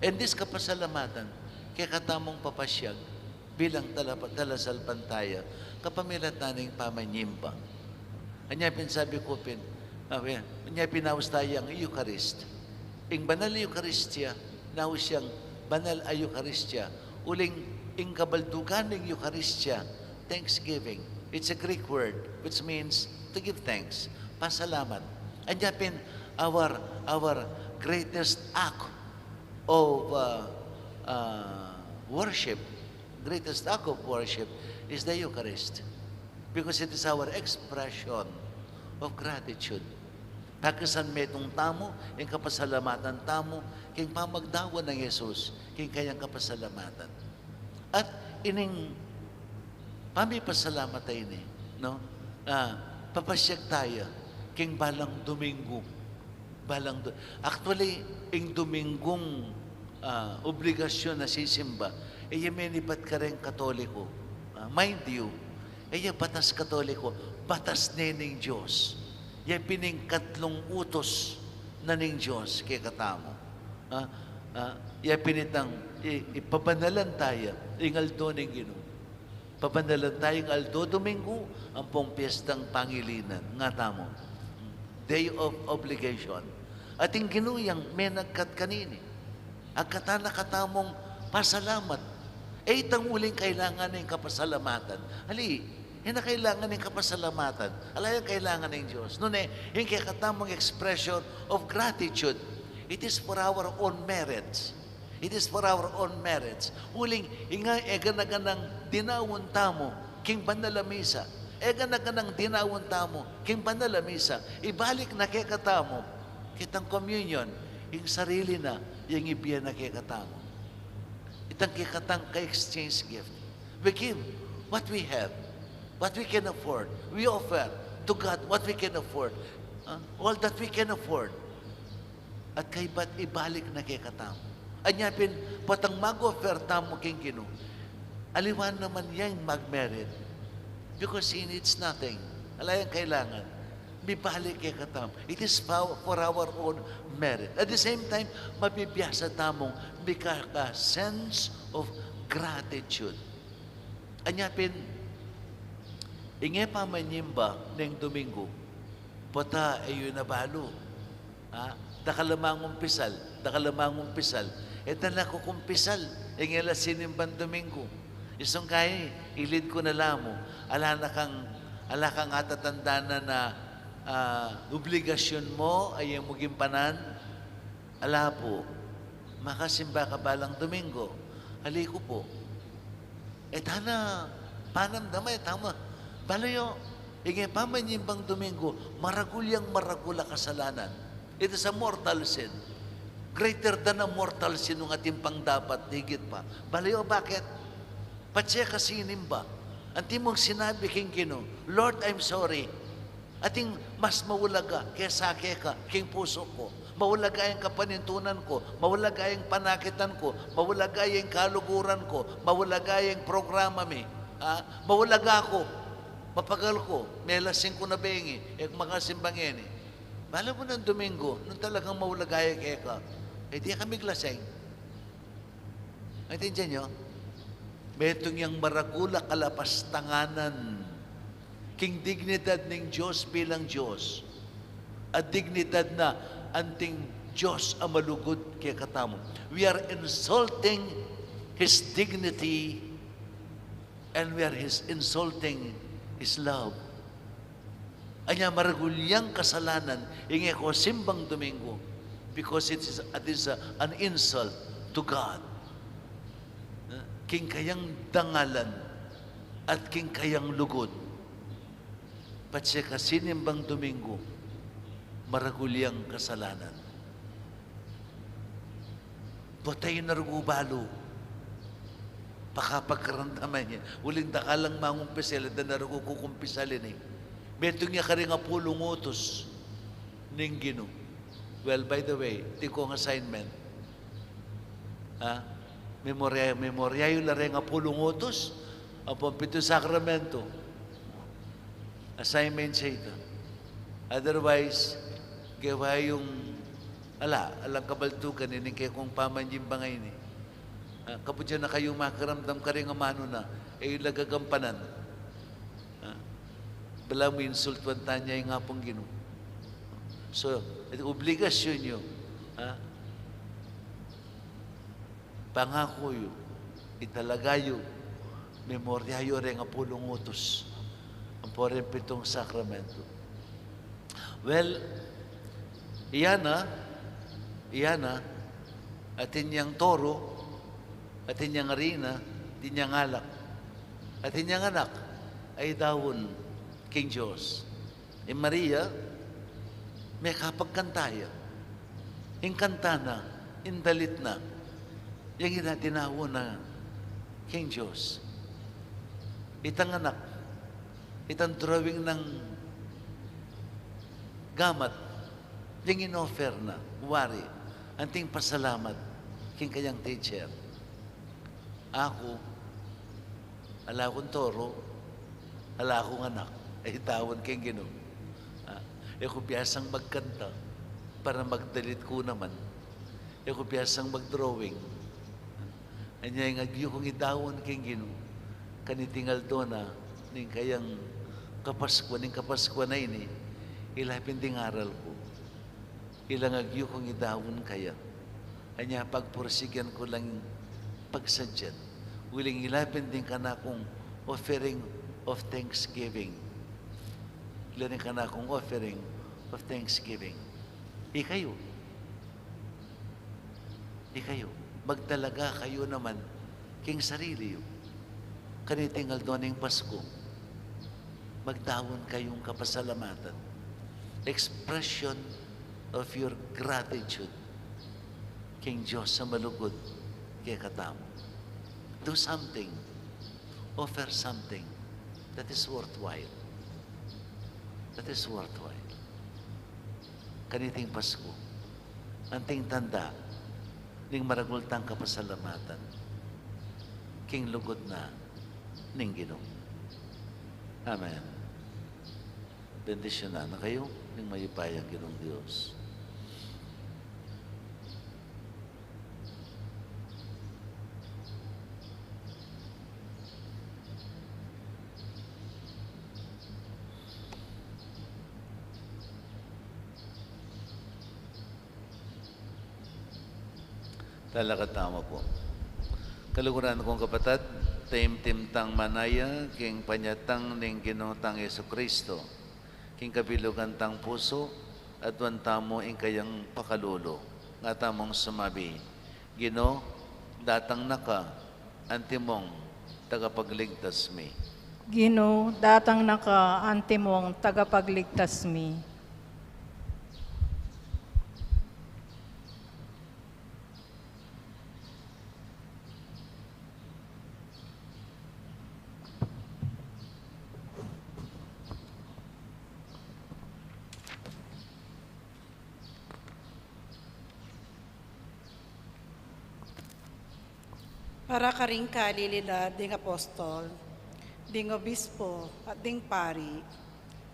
And this kapasalamatan, kekatamung papasyag bilang tala-, talasalpantaya, kapamilatan ning pamanyimba. Anya pin sabi ku pin, ah, we-, anya pin naus taya ing Eucharist. Ing banal a Eukaristia, naus yang banal a Eukaristia. Uling ing kabaldugan ning Eukaristia, thanksgiving. It's a Greek word which means to give thanks. Pasalamat. Anya pin our, our greatest act of, uh, uh, worship, greatest act of worship is the Eucharist. Because it is our expression of gratitude. Pagkasan metung tamu, ing kapasalamatan tamu, king pamagdaun nang Jesus, king kayang kapasalamatan. At ining pamipasalamat a ini, no? Ah, papasyag taya king balang Domingo. Balang Do-, actually, ing Domingong, ah, obligasyon a sisimba, e ya menibat kareng Katoliko. Ah, mind you, e ya batas Katoliko, batas ne ning Dios. Ya pin ing katlung utos na ning Dios kekatamu. Ah, ah, ya pin itang i-, ipabanalan taya ing aldo ning Ginu. Pabanalan taya ing aldo Domingo, ampong piestang Pangilinan, nga tamu, day of obligation. At ing Ginu yang menagkat kanini. Agkatan na katamung pasalamat. E itang uling kailangan ning kapasalamatan. Ali, e na kailangan ning kapasalamatan. Ala yang kailangan ning Dios. Nune, ing kekatamung expression of gratitude, it is for our own merits. It is for our own merits. Uling, inga, e gana-ganang dinaun tamu king banal a misa. E gana-ganang dinaun tamu king banal a misa. Ibalik na kekatamu, ketang communion, ing sarili na, yang ibie na kekatamu. Itang kekatang ka-exchange gift. We give what we have, what we can afford. We offer to God what we can afford. Ah, all that we can afford. At kaybat ibalik na kekatamu. Anya pin, potang mag-offer tamu king Ginu, aliwa naman yang mag-merit. Because he needs nothing. Ala yang kailangan. Mibalik kekatamu. It is for, for our own merit. At the same time, mabibiasa tamung mika-, ka sense of gratitude. Anya pin, inge pamanyimba neng Domingo, pota e yu na balu. Ha? Dakal a mangumpisal, dakal a mangumpisal. E ta na kukumpisal, inge la sinimban Domingo. Isung kayi, ilid ku na la mu, ala na kang, Ala kang atatandanan na, ah, obligasyun mu, a e mu gimpanan? Ala pu. Makasimba ka balang Domingo. Ali ku pu. E tana, panamdaman, e tama. Balayu, ing e pamanyimbang Domingo, maragul yang maragul a kasalanan. It is a mortal sin. Greater than a mortal sin nung atin pang dapat, higit pa. Balayu, bakit? Patse ka sinimba. Anti mung sinabi king Ginu, "Lord, I'm sorry. Atin mas maulaga kesa keka king pusu ku. Maulaga yang kapanintunan ku, maulaga yang panakitan ku, maulaga yang kaluguran ku, maulaga yang programa mi. Ha? Maulaga ku, mapagal ku, melasing ku na bengi, e ku makasimba ngeni." Balamu nung Domingo, nung talagang maulaga ya keka, e di ka miglasing. Naintindihan yu? Metung yang maragul a kalapastanganan king dignidad ning Dios bilang Dios, a dignidad na anting Dios a malugud kekatamu. We are insulting His dignity and we are his, insulting His love. Anya maragul yang kasalanan, ing e ku simbang Domingo, because it is, it is a, an insult to God. Eh, king kayang dangalan at king kayang lugud. Patse ka sinimbang Domingo, maragul yang kasalanan. Bota yu na rugu balu. Pakapagkaramdaman ya. Uling dakal lang mangumpisal, e da na rugu kukumpisal ini. Metung ya karing apulung utus ning Ginu. Well, by the way, atin kung assignment. Ha? Memorya, memorya yu la reng apulung utus, ampong pitung sakramento. Assignment ya ita. Otherwise, kewa yung ala, alang kabaltugan ini kekong pamanyimbang ini. Ah, kapudyan na kayu makiramdam karing amanu na, e yu la gagampanan. Ah, balamu insultuan tana ya ing Apung Ginu. So, obligasyun yu. Ah, pangaku yu, italaga yu, memorya yu reng apulung utus, ampong reng pitung sakramento. Well, iya na, iya na, atin yang toro, atin yang arina, atin yang alak, atin yang anak, a idaun king Dios. I Maria, mekapagkanta ya. Ing kanta na, ing dalit na, yang ina dinaun na king Dios. Itang anak, itang drawing nang gamat, yang in-offer na, wari, anting pasalamat king kayang teacher. Aku, ala kung toro, ala kung anak, a idaun king Ginu. Ah, e ku biasang magkanta para magdalit ku naman. E ku biasang mag-drawing. Anya ing agyu kung idaun king Ginu, kaniting aldo na ning kayang Kapaskuan, ning Kapaskuan a ini, ila pin ding aral ku. Ilang agyu kung idaun kaya. Anya pagpursigan ku lang pagsadyan. Uling ila pin ding kanakung offering of thanksgiving. Ila ding kanakung offering of thanksgiving. Ikayu. Ikayu. Magtalaga kayu naman king sarili yu. Kaniting aldo ning Pasku, magdaun kayung kapasalamatan. Expression of your gratitude king Dios a malugud kekatamu. Do something. Offer something that is worthwhile. That is worthwhile. Kaniting Pasku, anting tanda ning maragul tang kapasalamatan king lugud na ning Ginu. Amen. Bendisyunan na kayu ning mayupayang Ginung Dios. Talakad tamu pu. Kaluguran kung kapatad, Taimtim tang manaya king panyatang ning Ginu tang Jesucristo, king kabilugan tang pusu, aduan tamu ing kayang pakalulu. Nga tamung sumabi, Ginu, datang na ka, antimong tagapagligtas mi. Ginu, datang na ka, antimong tagapagligtas mi. Para karing kalili la ding apostol, ding obispo, at ding pari,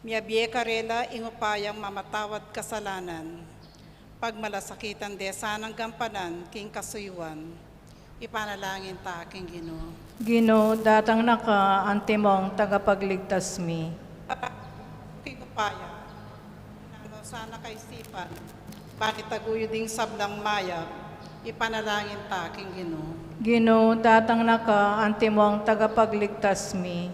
miyabie karela ing upayang mamatawad kasalanan, pagmalasakitan de sanang gampanan king kasuyuan, ipanalangin ta king Ginu. Ginu, datang na ka, antimong tagapagligtas mi. King upaya, nanu sana kaisipan, bakit taguyu ding sablang mayap, ipanalangin ta king Ginu. Ginu, datang na ka, antimong tagapagligtas mi.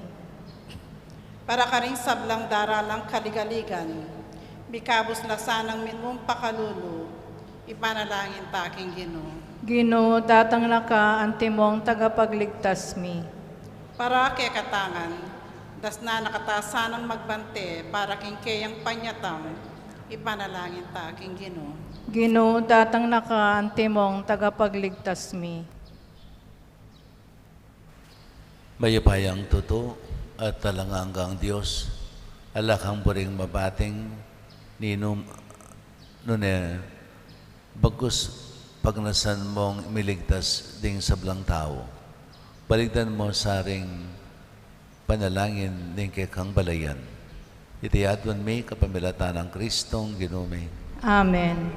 Para karing sablang daralang kaligaligan, mikabus la sanang minmung pakalulu, ipanalangin ta king Ginu. Ginu, datang na ka, antimong tagapagligtas mi. Para kekatangan, dasnan na kata sanang magbante para king keyang panyatang, ipanalangin ta king Ginu. Ginu, datang na ka, antimong tagapagligtas mi. Mayupayang tutu at alang anggang Dios, ala kang buring mabating, ninum-, nune bagus pagnasan mong miligtas ding sablang tau. Baligdan mo sa ring panalangin ning kekang balayan. Iti aduan mi kapamilatan nang Kristong Ginu mi. Amen.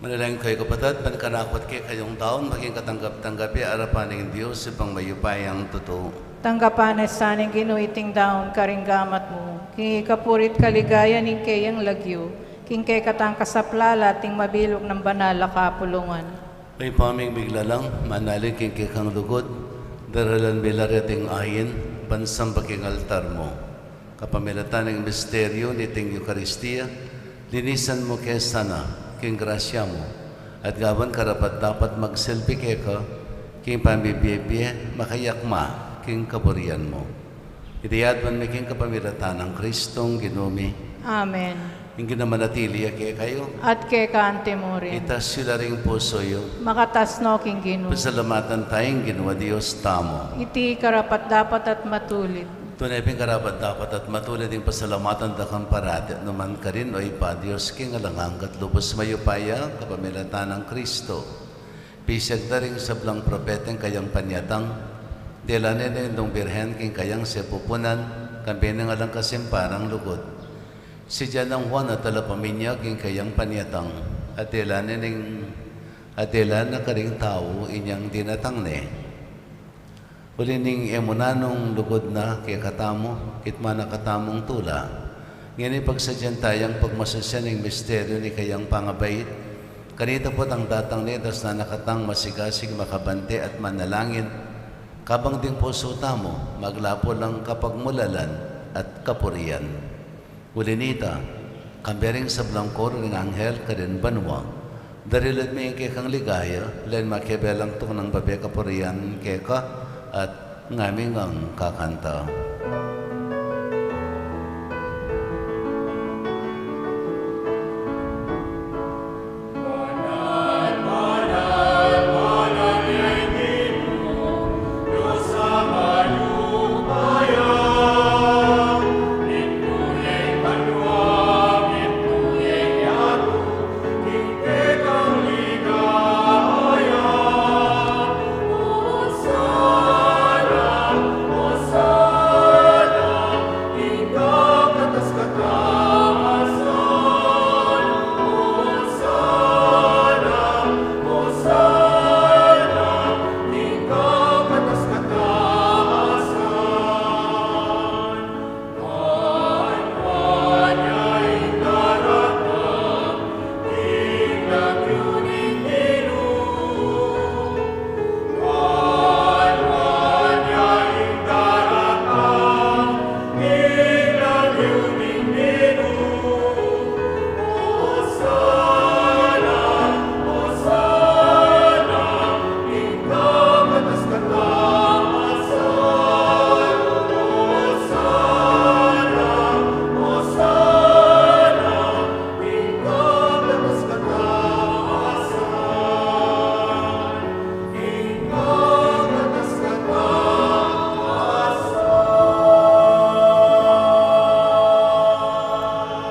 Manalangin kayu, kapatad, ban kanaku at kekayung daun maging katanggap-tanggap ya arapan ning Dios, Ibpang mayupayang tutu. Tanggapan na sa ning Ginu iting daun karing gamat mu, king ikapuri't kaligayan ning keyang lagyu, king kekatang kasaplalan at ning mabilug nang banal a kapulungan. Ibpa ming miglalang, manalig king kekang lugud, daralan mi la reting ain, ban samba king altar mu. Kapamilatan ning misteryu niting Eukaristia, linisan mu ke sana king grasya mu, at gawan karapat-dapat magsilbi keka king pamibie-bie makayakma king kaburian mu. Iti aduan mi king kapamilatan nang Kristong Ginu mi. Amen. Ing Ginu manatili ya kekayu. At keka mu rin. Itas yu la ring pusu yu. Makatas no king Ginu. Pasalamatan taya ing Ginu a Dios tamu. Iti karapat-dapat at matulid. Tune pin karapat-dapat at matulid ing pasalamatan da kang parati at nukarin man, O Ibpa, Dios king alang angga at lubus mayupaya, kapamilatan nang Kristo. Pisiag da ring sablang propeta ing kayang panyatang, dela ne ning Indung Birhen king kayang sepupunan, kambe ning alang kasimparang lugud. Sidya nang Juan a talapaminyag king kayang panyatang, at dela ne ning, at dela na karing tau inyang dinatang ne. Uli ning e mu nanung lugud na kekatamu, kitman na katamung tula. Ngeni pagsadyan tayang pagmasusyan ing misteryu ning kayang pangabait. Kanita potang datang ne, dasnan na katang masigasig, makabante at manalangin, kabang ding pusu tamu maglapu lang kapagmulalan at kapurian. Uli nita, kambe ring sablang koro ning anghel karin banua, darilud mi ing kekang ligaya, len makiabe lang tuknang babe kapurian keka, at ngami ngang kakanta.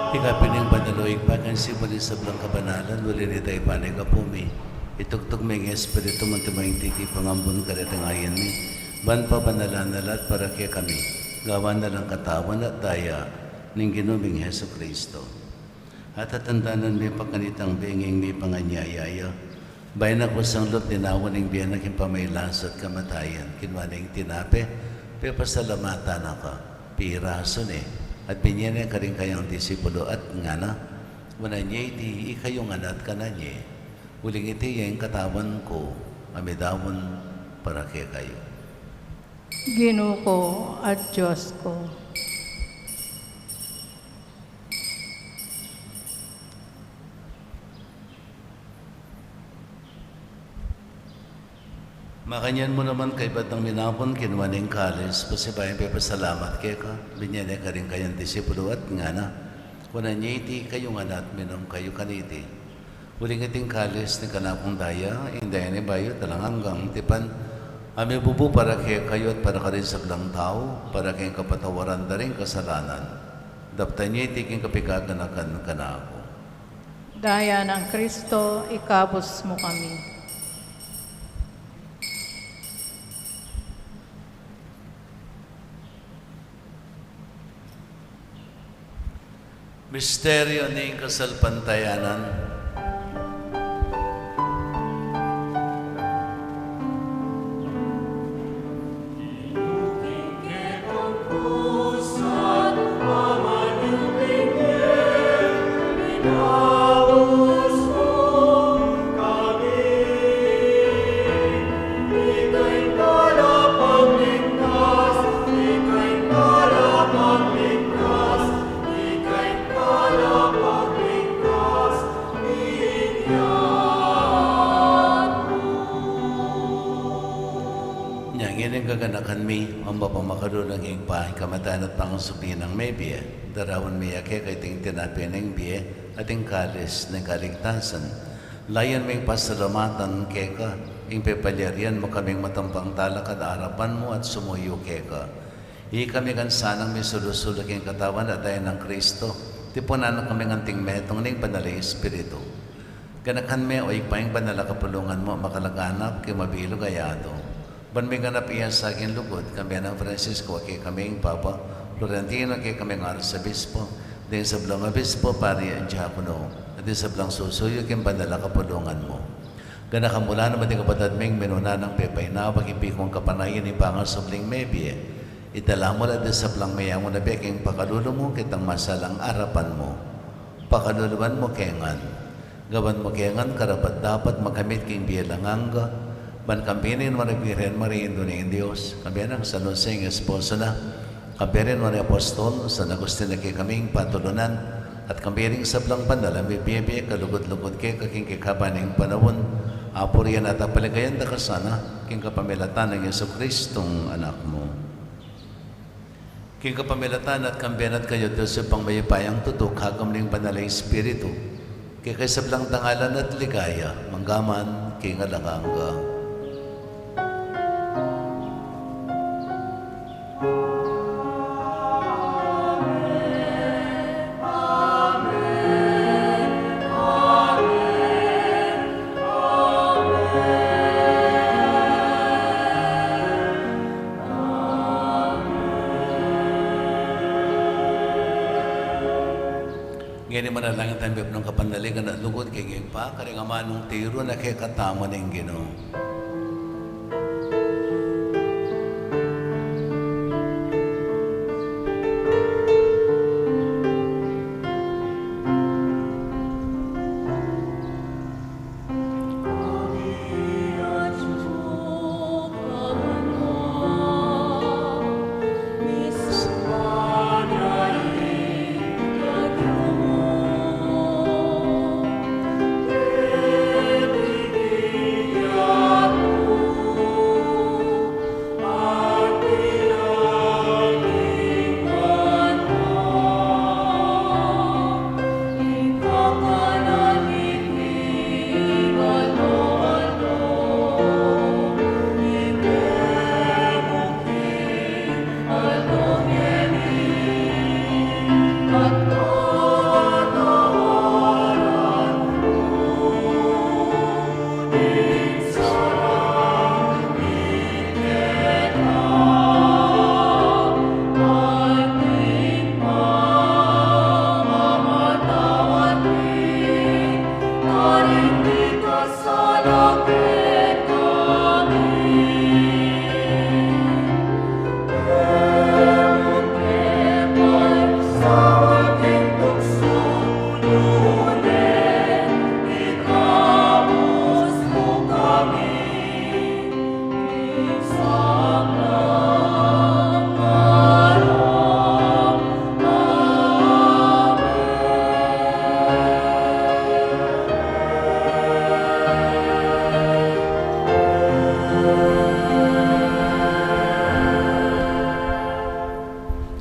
Ika pin ing banal, O Ibpa, king simbang ning sablang kabanalan, uli nita Ibpa, ing Apu mi, itugtug me ing Espiritu mu, antimo ing titipang ambun kareting ain mi, ban pabanalan na la at para kekami, gawan na lang katawan at daya ning Ginu ming Jesucristo. At tatandanan mi pa kanitang bengi ing mipanganyaya ya, bayu na kusang lub dinaun ing bie na king pamagkasakit at kamatayan, kinua ne ing tinape, pepasalamatan na ka, pirasu ne, at binie ne karing kayang disipulu at ngana: Kunan ye iti ikayu ngan at kanan ye, uling iti ya ing katawan ku, a midaun para kekayu. Ginu ku at Dios ku. Makanyan mu naman, kaybat nang minapun, kinua ne ing kalis, pasibayu yang pepasalamat keka, binie ne karing kayang disipulu at ngana: Kunan ye iti ikayu ngan at minum kayu kaniti, uling iti ing kalis ning kanakung daya, ing daya ning bayu at alang anggang tipan, a mibubu para kekayu at para karing sablang tau, para king kapatawaran da ring kasalanan. Daptan ye iti king kapaganakan kanaku. Daya nang Kristo, ikabus mu kami. Misteryu ning kasalpantayanan. Ibpa mi, makalulu kang Ibpa, ing kamatayan at pangasubli nang mebie, daraun mi ya keka iting tinape ning bie at ing kalis ning kaligtasan. Layun ming pasalamatan keka ing pepalyarian mu kaming matampang talakad king arapan mu at sumuyu keka. Ikami ngan sanang misulu-sulu king katawan at daya nang Kristo, tipunan na kami ngan anting metung ning Banal a Espiritu. Ganakan me, o Ibpa, ing banal a kapulungan mu makalaganap king mabilug a yatu. Ban miganap ya sa king lugud, kambe nang Francisco a kekaming Papa, Florentino a kekaming Arsobispo, ding sablang obispo, pari at diakono, at ding sablang susuyu king banal a kapulungan mu. Ganakan mu la naman ding kapatad ming minuna nang pepainawa king pikung kapanayan ning pangasubling mebie. Itala mu la ding sablang meyangu na bie king pakalulu mu, ketang masalang arapan mu. Pakaluluan mu ke ngan. Gawan mu ke ngan karapat-dapat makamit king bie alang angga, ban kambe ning Nuan a Birhen Maria, Indu ning Dios, kambe nang San Jose a esposo na, kambe ring nuan a apostol, San Agustin a kekaming patulunan, at kambe ring sablang banal a mibie-bie kalugud-lugud keka king kekaban ning panaun, apurian at apaligayan da ka sana, king kapamilatan nang Jesucristong Anak mu. King kapamilatan na at kambe na at kaya, Dios Ibpang mayupayang tutu, kagum ning Banal a Espiritu, keka ing sablang dangalan at ligaya, mangga man king alang angga. Ngeni manalangin tamu king mipnung kapanaligan at lugud king Ibpa, karing amanung tiru na kekatamu ning Ginu.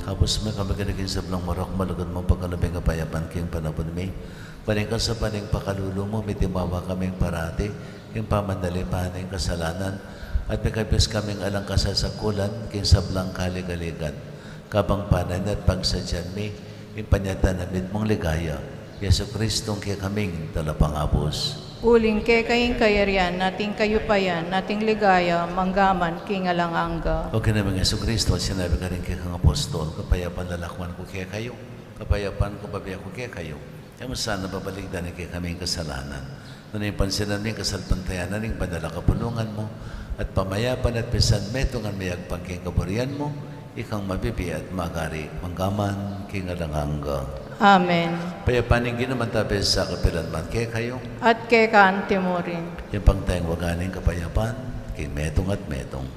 Kapus me kami keni king sablang marok, malugud mung pagkalub ing kapayapan king panaun mi. Ban king kasapan ning pakalulu mu, mitimawa kaming parati king pamanalipan ning kasalanan, at mikabus kaming alang kasasakulan king sablang kaligaligan, kabang panayan at pagsadyan mi ing panyatang na mitmung ligaya, Jesucristong kekaming Talapangabus. Uling keka ing kayarian, at ing kayupayan, at ing ligaya, mangga man king alang angga. O Ginu ming Jesucristo, sinabi mu karing kekang apostol, kapayapan lalakwan ku kekayu, kapayapan ku bibie ku kekayu. E mu sana babalikdan ing kekaming kasalanan, nune pansinan mu ing kasalpantayanan ning banal a kapulungan mu, at pamayapan at pisan metungan mayagpang king kaburian mu, ikang mabibie at magari, mangga man king alang angga. Amen. Ing kapayapan ning Ginu manatili sa kapilan man kekayu. At keka anti mu rin. Ing pangtayang waga ning kapayapan, king metung at metung.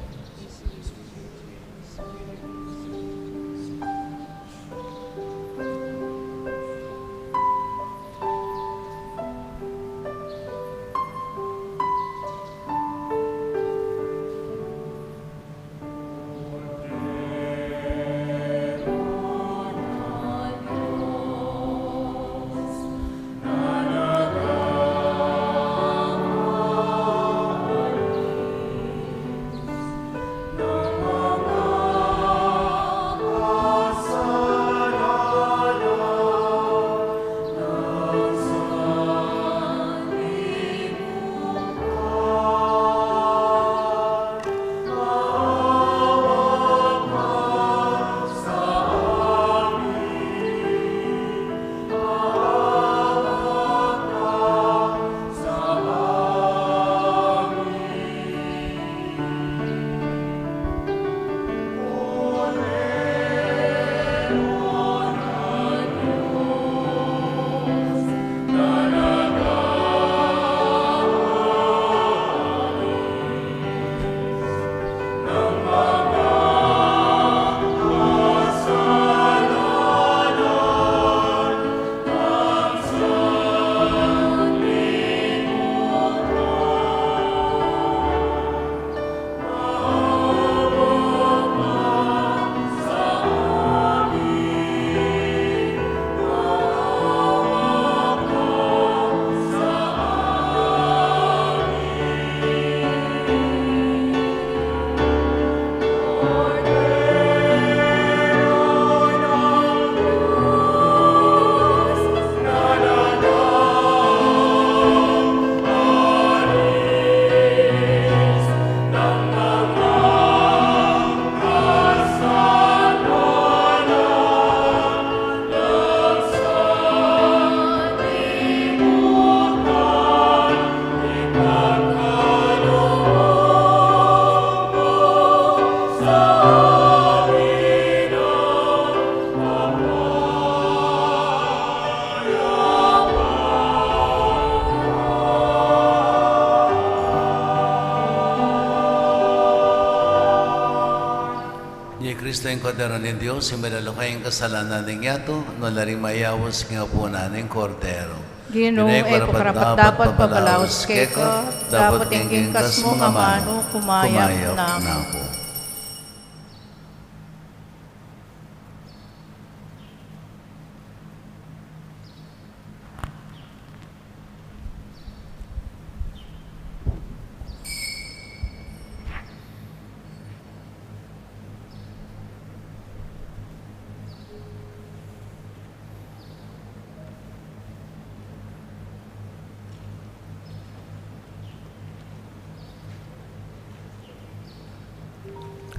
Kristo ing Kordero ning Dios, ing milalako king kasalanan ning yatu, nuan la ring mayaus king apunan ning Kordero. Ginu, e ku karapat-dapat papalaus keka, dapot ing king kasmu nga manu, kumayap na ku.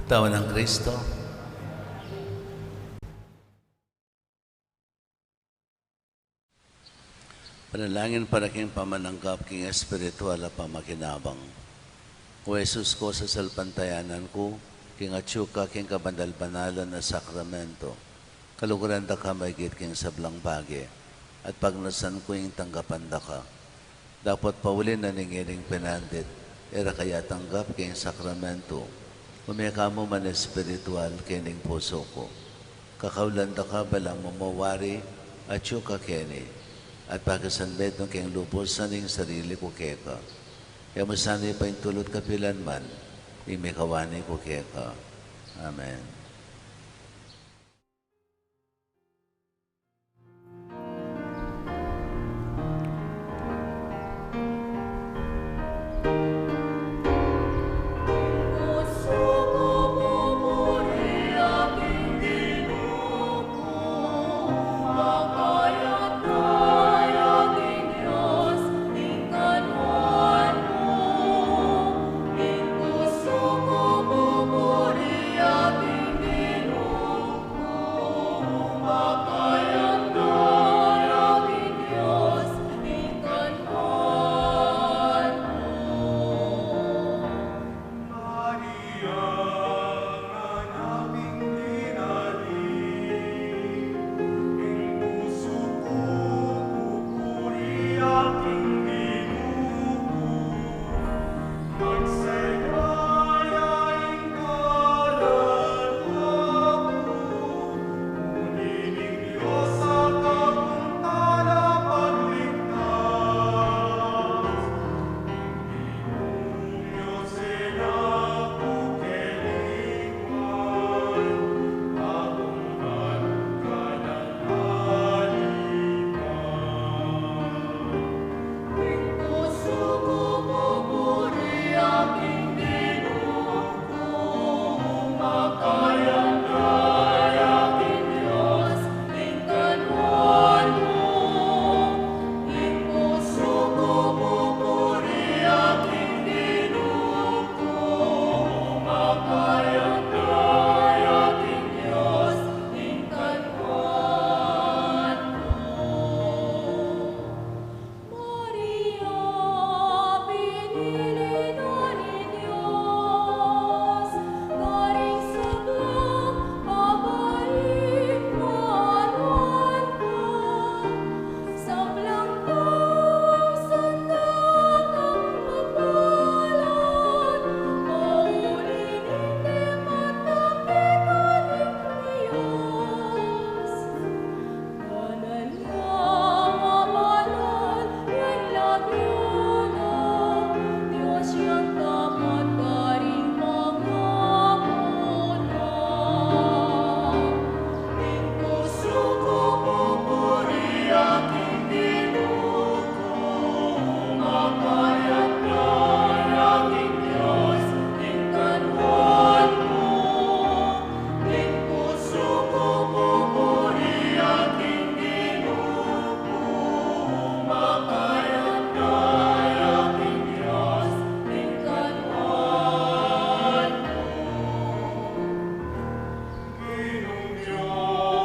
Katawan nang Kristo. Panalangin para king pamananggap king espiritual a pamakinabang. O Jesus ku, sasalpantayanan ku king atyu ka king kabanal-banalan a sakramento. Kaluguran da ka maigit king sablang bage, at pagnasan ku ing tanggapan da ka. Dapot pauli na ning iring penandit, e ra ka ya tanggap king sakramento, ume ka mu man espiritual king pusu ku. Kakaulan da ka balamu mo wari atyu ka keni, at pakisanmetung king lubus ing sarili ku keka. E mu sana ipaintulut kapilan man ing mikawani ku keka. Amen.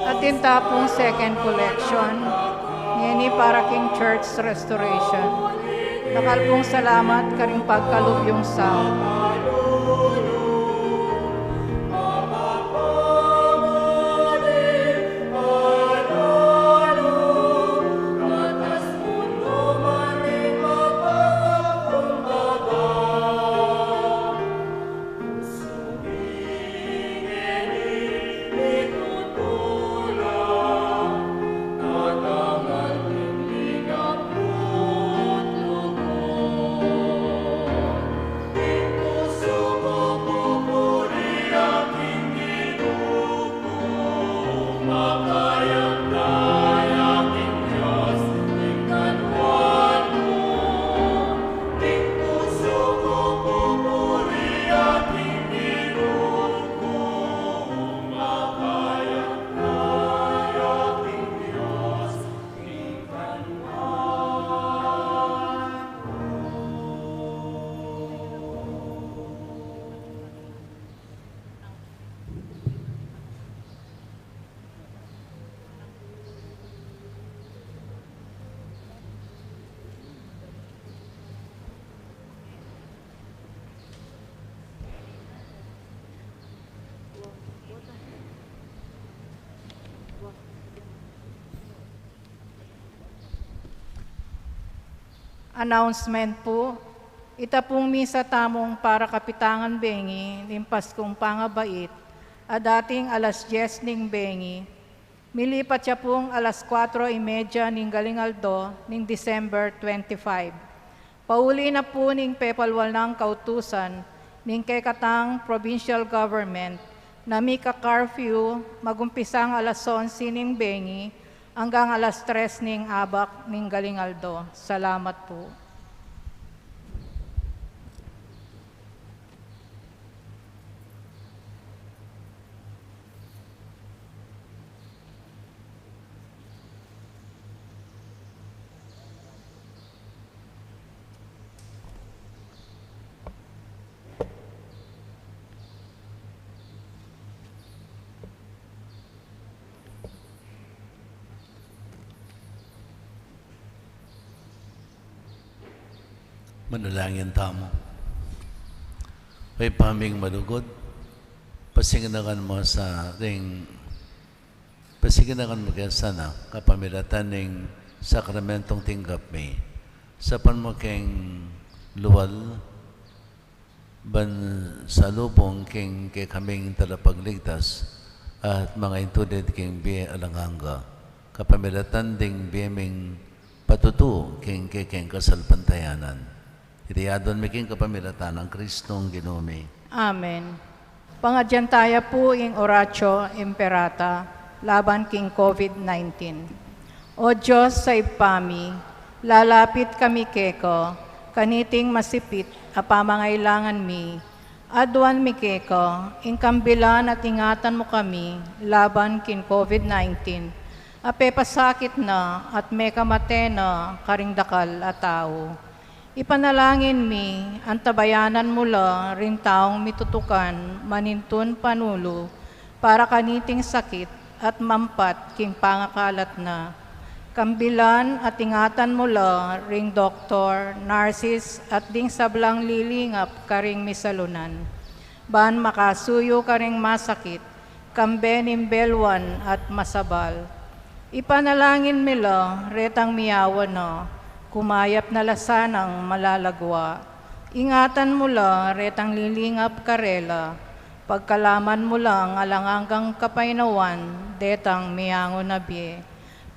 Atin ta pung second collection, ngeni para king church restoration. Dakal pung salamat karing pagkalub yung sa Announcement pu, ita pung misa tamung para kapitangan bengi ning Paskung Pangabait, a dating alas dies ning bengi, milipat ya pung alas kuatro y media ning galing aldo ning December twenty-five. Pauli na pu ning pepalwal nang kautusan ning kekatang provincial government na mika-curfew, magumpisang alas onse ning bengi anggang alas tres ning abak ning galing aldo. Salamat pu. Manalangin tamu. O Ibpa ming malugud, pasignakan mu sa ding, pasignakan mu ke sana kapamilatan ning sakramentong tinggap mi. Saupan mu keng lual ban salubung king kekaming talapagligtas at mangaintulid king bie alang angga, kapamilatan ding bie ming patutu king kekeng kasalpantayanan. Iti adwan mi king kapamilatan nang Kristong Ginu mi. Amen. Pangadyan taya pu ing Oratio Imperata laban king COVID nineteen. O Dios a Ibpa mi, lalapit kami keka kaniting masipit a pamangailangan mi. Adwan mi keka ing kambilan at ingatan mu kami laban king COVID nineteen a pepasakit na at mekamate na karing dakal a tau. Ipanalangin mi, antabayanan mu la ring taung mitutukan manintun panulu para kaniting sakit at mampat king pangakalat na. Kambilan at ingatan mu la ring doktor, narsis, at ding sablang lilingap karing misalunan, ban makasuyu karing masakit, kambe ning belwan at masabal. Ipanalangin mi la retang miyawan na, kumayap na la sanang malalagwa. Ingatan mu la retang lilingap karela, pagkalaman mu lang alang anggang kapaynawan detang miyangu na bie.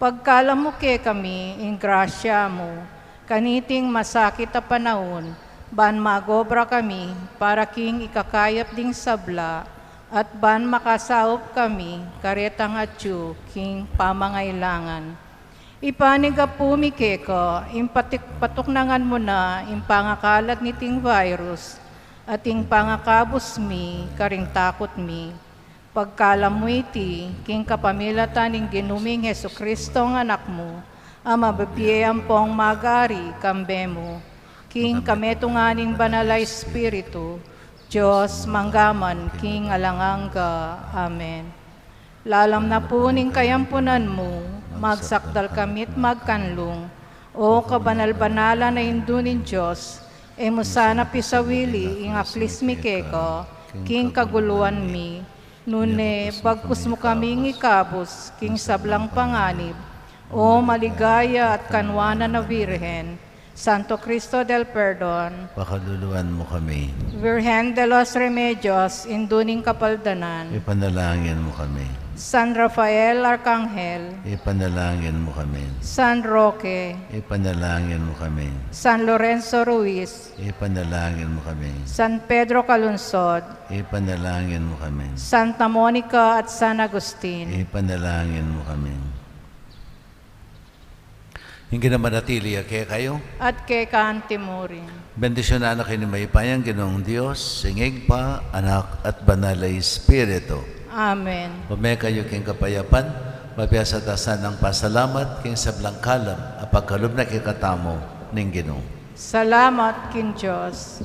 Pagkalam mu kekami ing grasya mu kaniting masakit a panaun, ban magobra kami para king ikakayap ding sabla, at ban makasaup kami karetang atyu king pamangailangan. Ipanyawad mi keka ing patik-, patuknangan mu na ing pangakalat niting virus, at ing pangakabus mi karing takut mi. Pagkalam mu iti king kapamilatan ning Ginu ming Jesucristo a Anak mu, a mabibie ampong magari kambe mu, king kametungan ning Banal a Espiritu, Dios mangga man king alang angga. Amen. Lalam na pu ning kayampunan mu, magsakdal kami't magkanlung. O kabanal-banalan a Indu ning Dios, e mu sana pisawili ing aklis mi keka king kaguluan mi, nune bagkus mu kaming ikabus king sablang panganib, O maligaya at kanwanan a Virgen, Santo Cristo del Perdon, pakaluluan mu kami. Virgen de los Remedios, Indu ning Kapaldanan, ipanalangin mu kami. San Rafael Arcangel, ipanalangin mu kami. San Roque, ipanalangin mu kami. San Lorenzo Ruiz, ipanalangin mu kami. San Pedro Calungsod, ipanalangin mu kami. Santa Monica at San Agustin, ipanalangin mu kami. Ing Ginu manatili ya kekayu. At keka antimurin. Bendisyunan na kayu ning mayupayang Ginung Dios, ing Ibpa, Anak, at Banal a Espiritu. Amen. Ume kayu king kapayapan, mabiasa ta sanang pasalamat king sablang kalam a pagkalub na kekatamu ning Ginu. Salamat king Dios.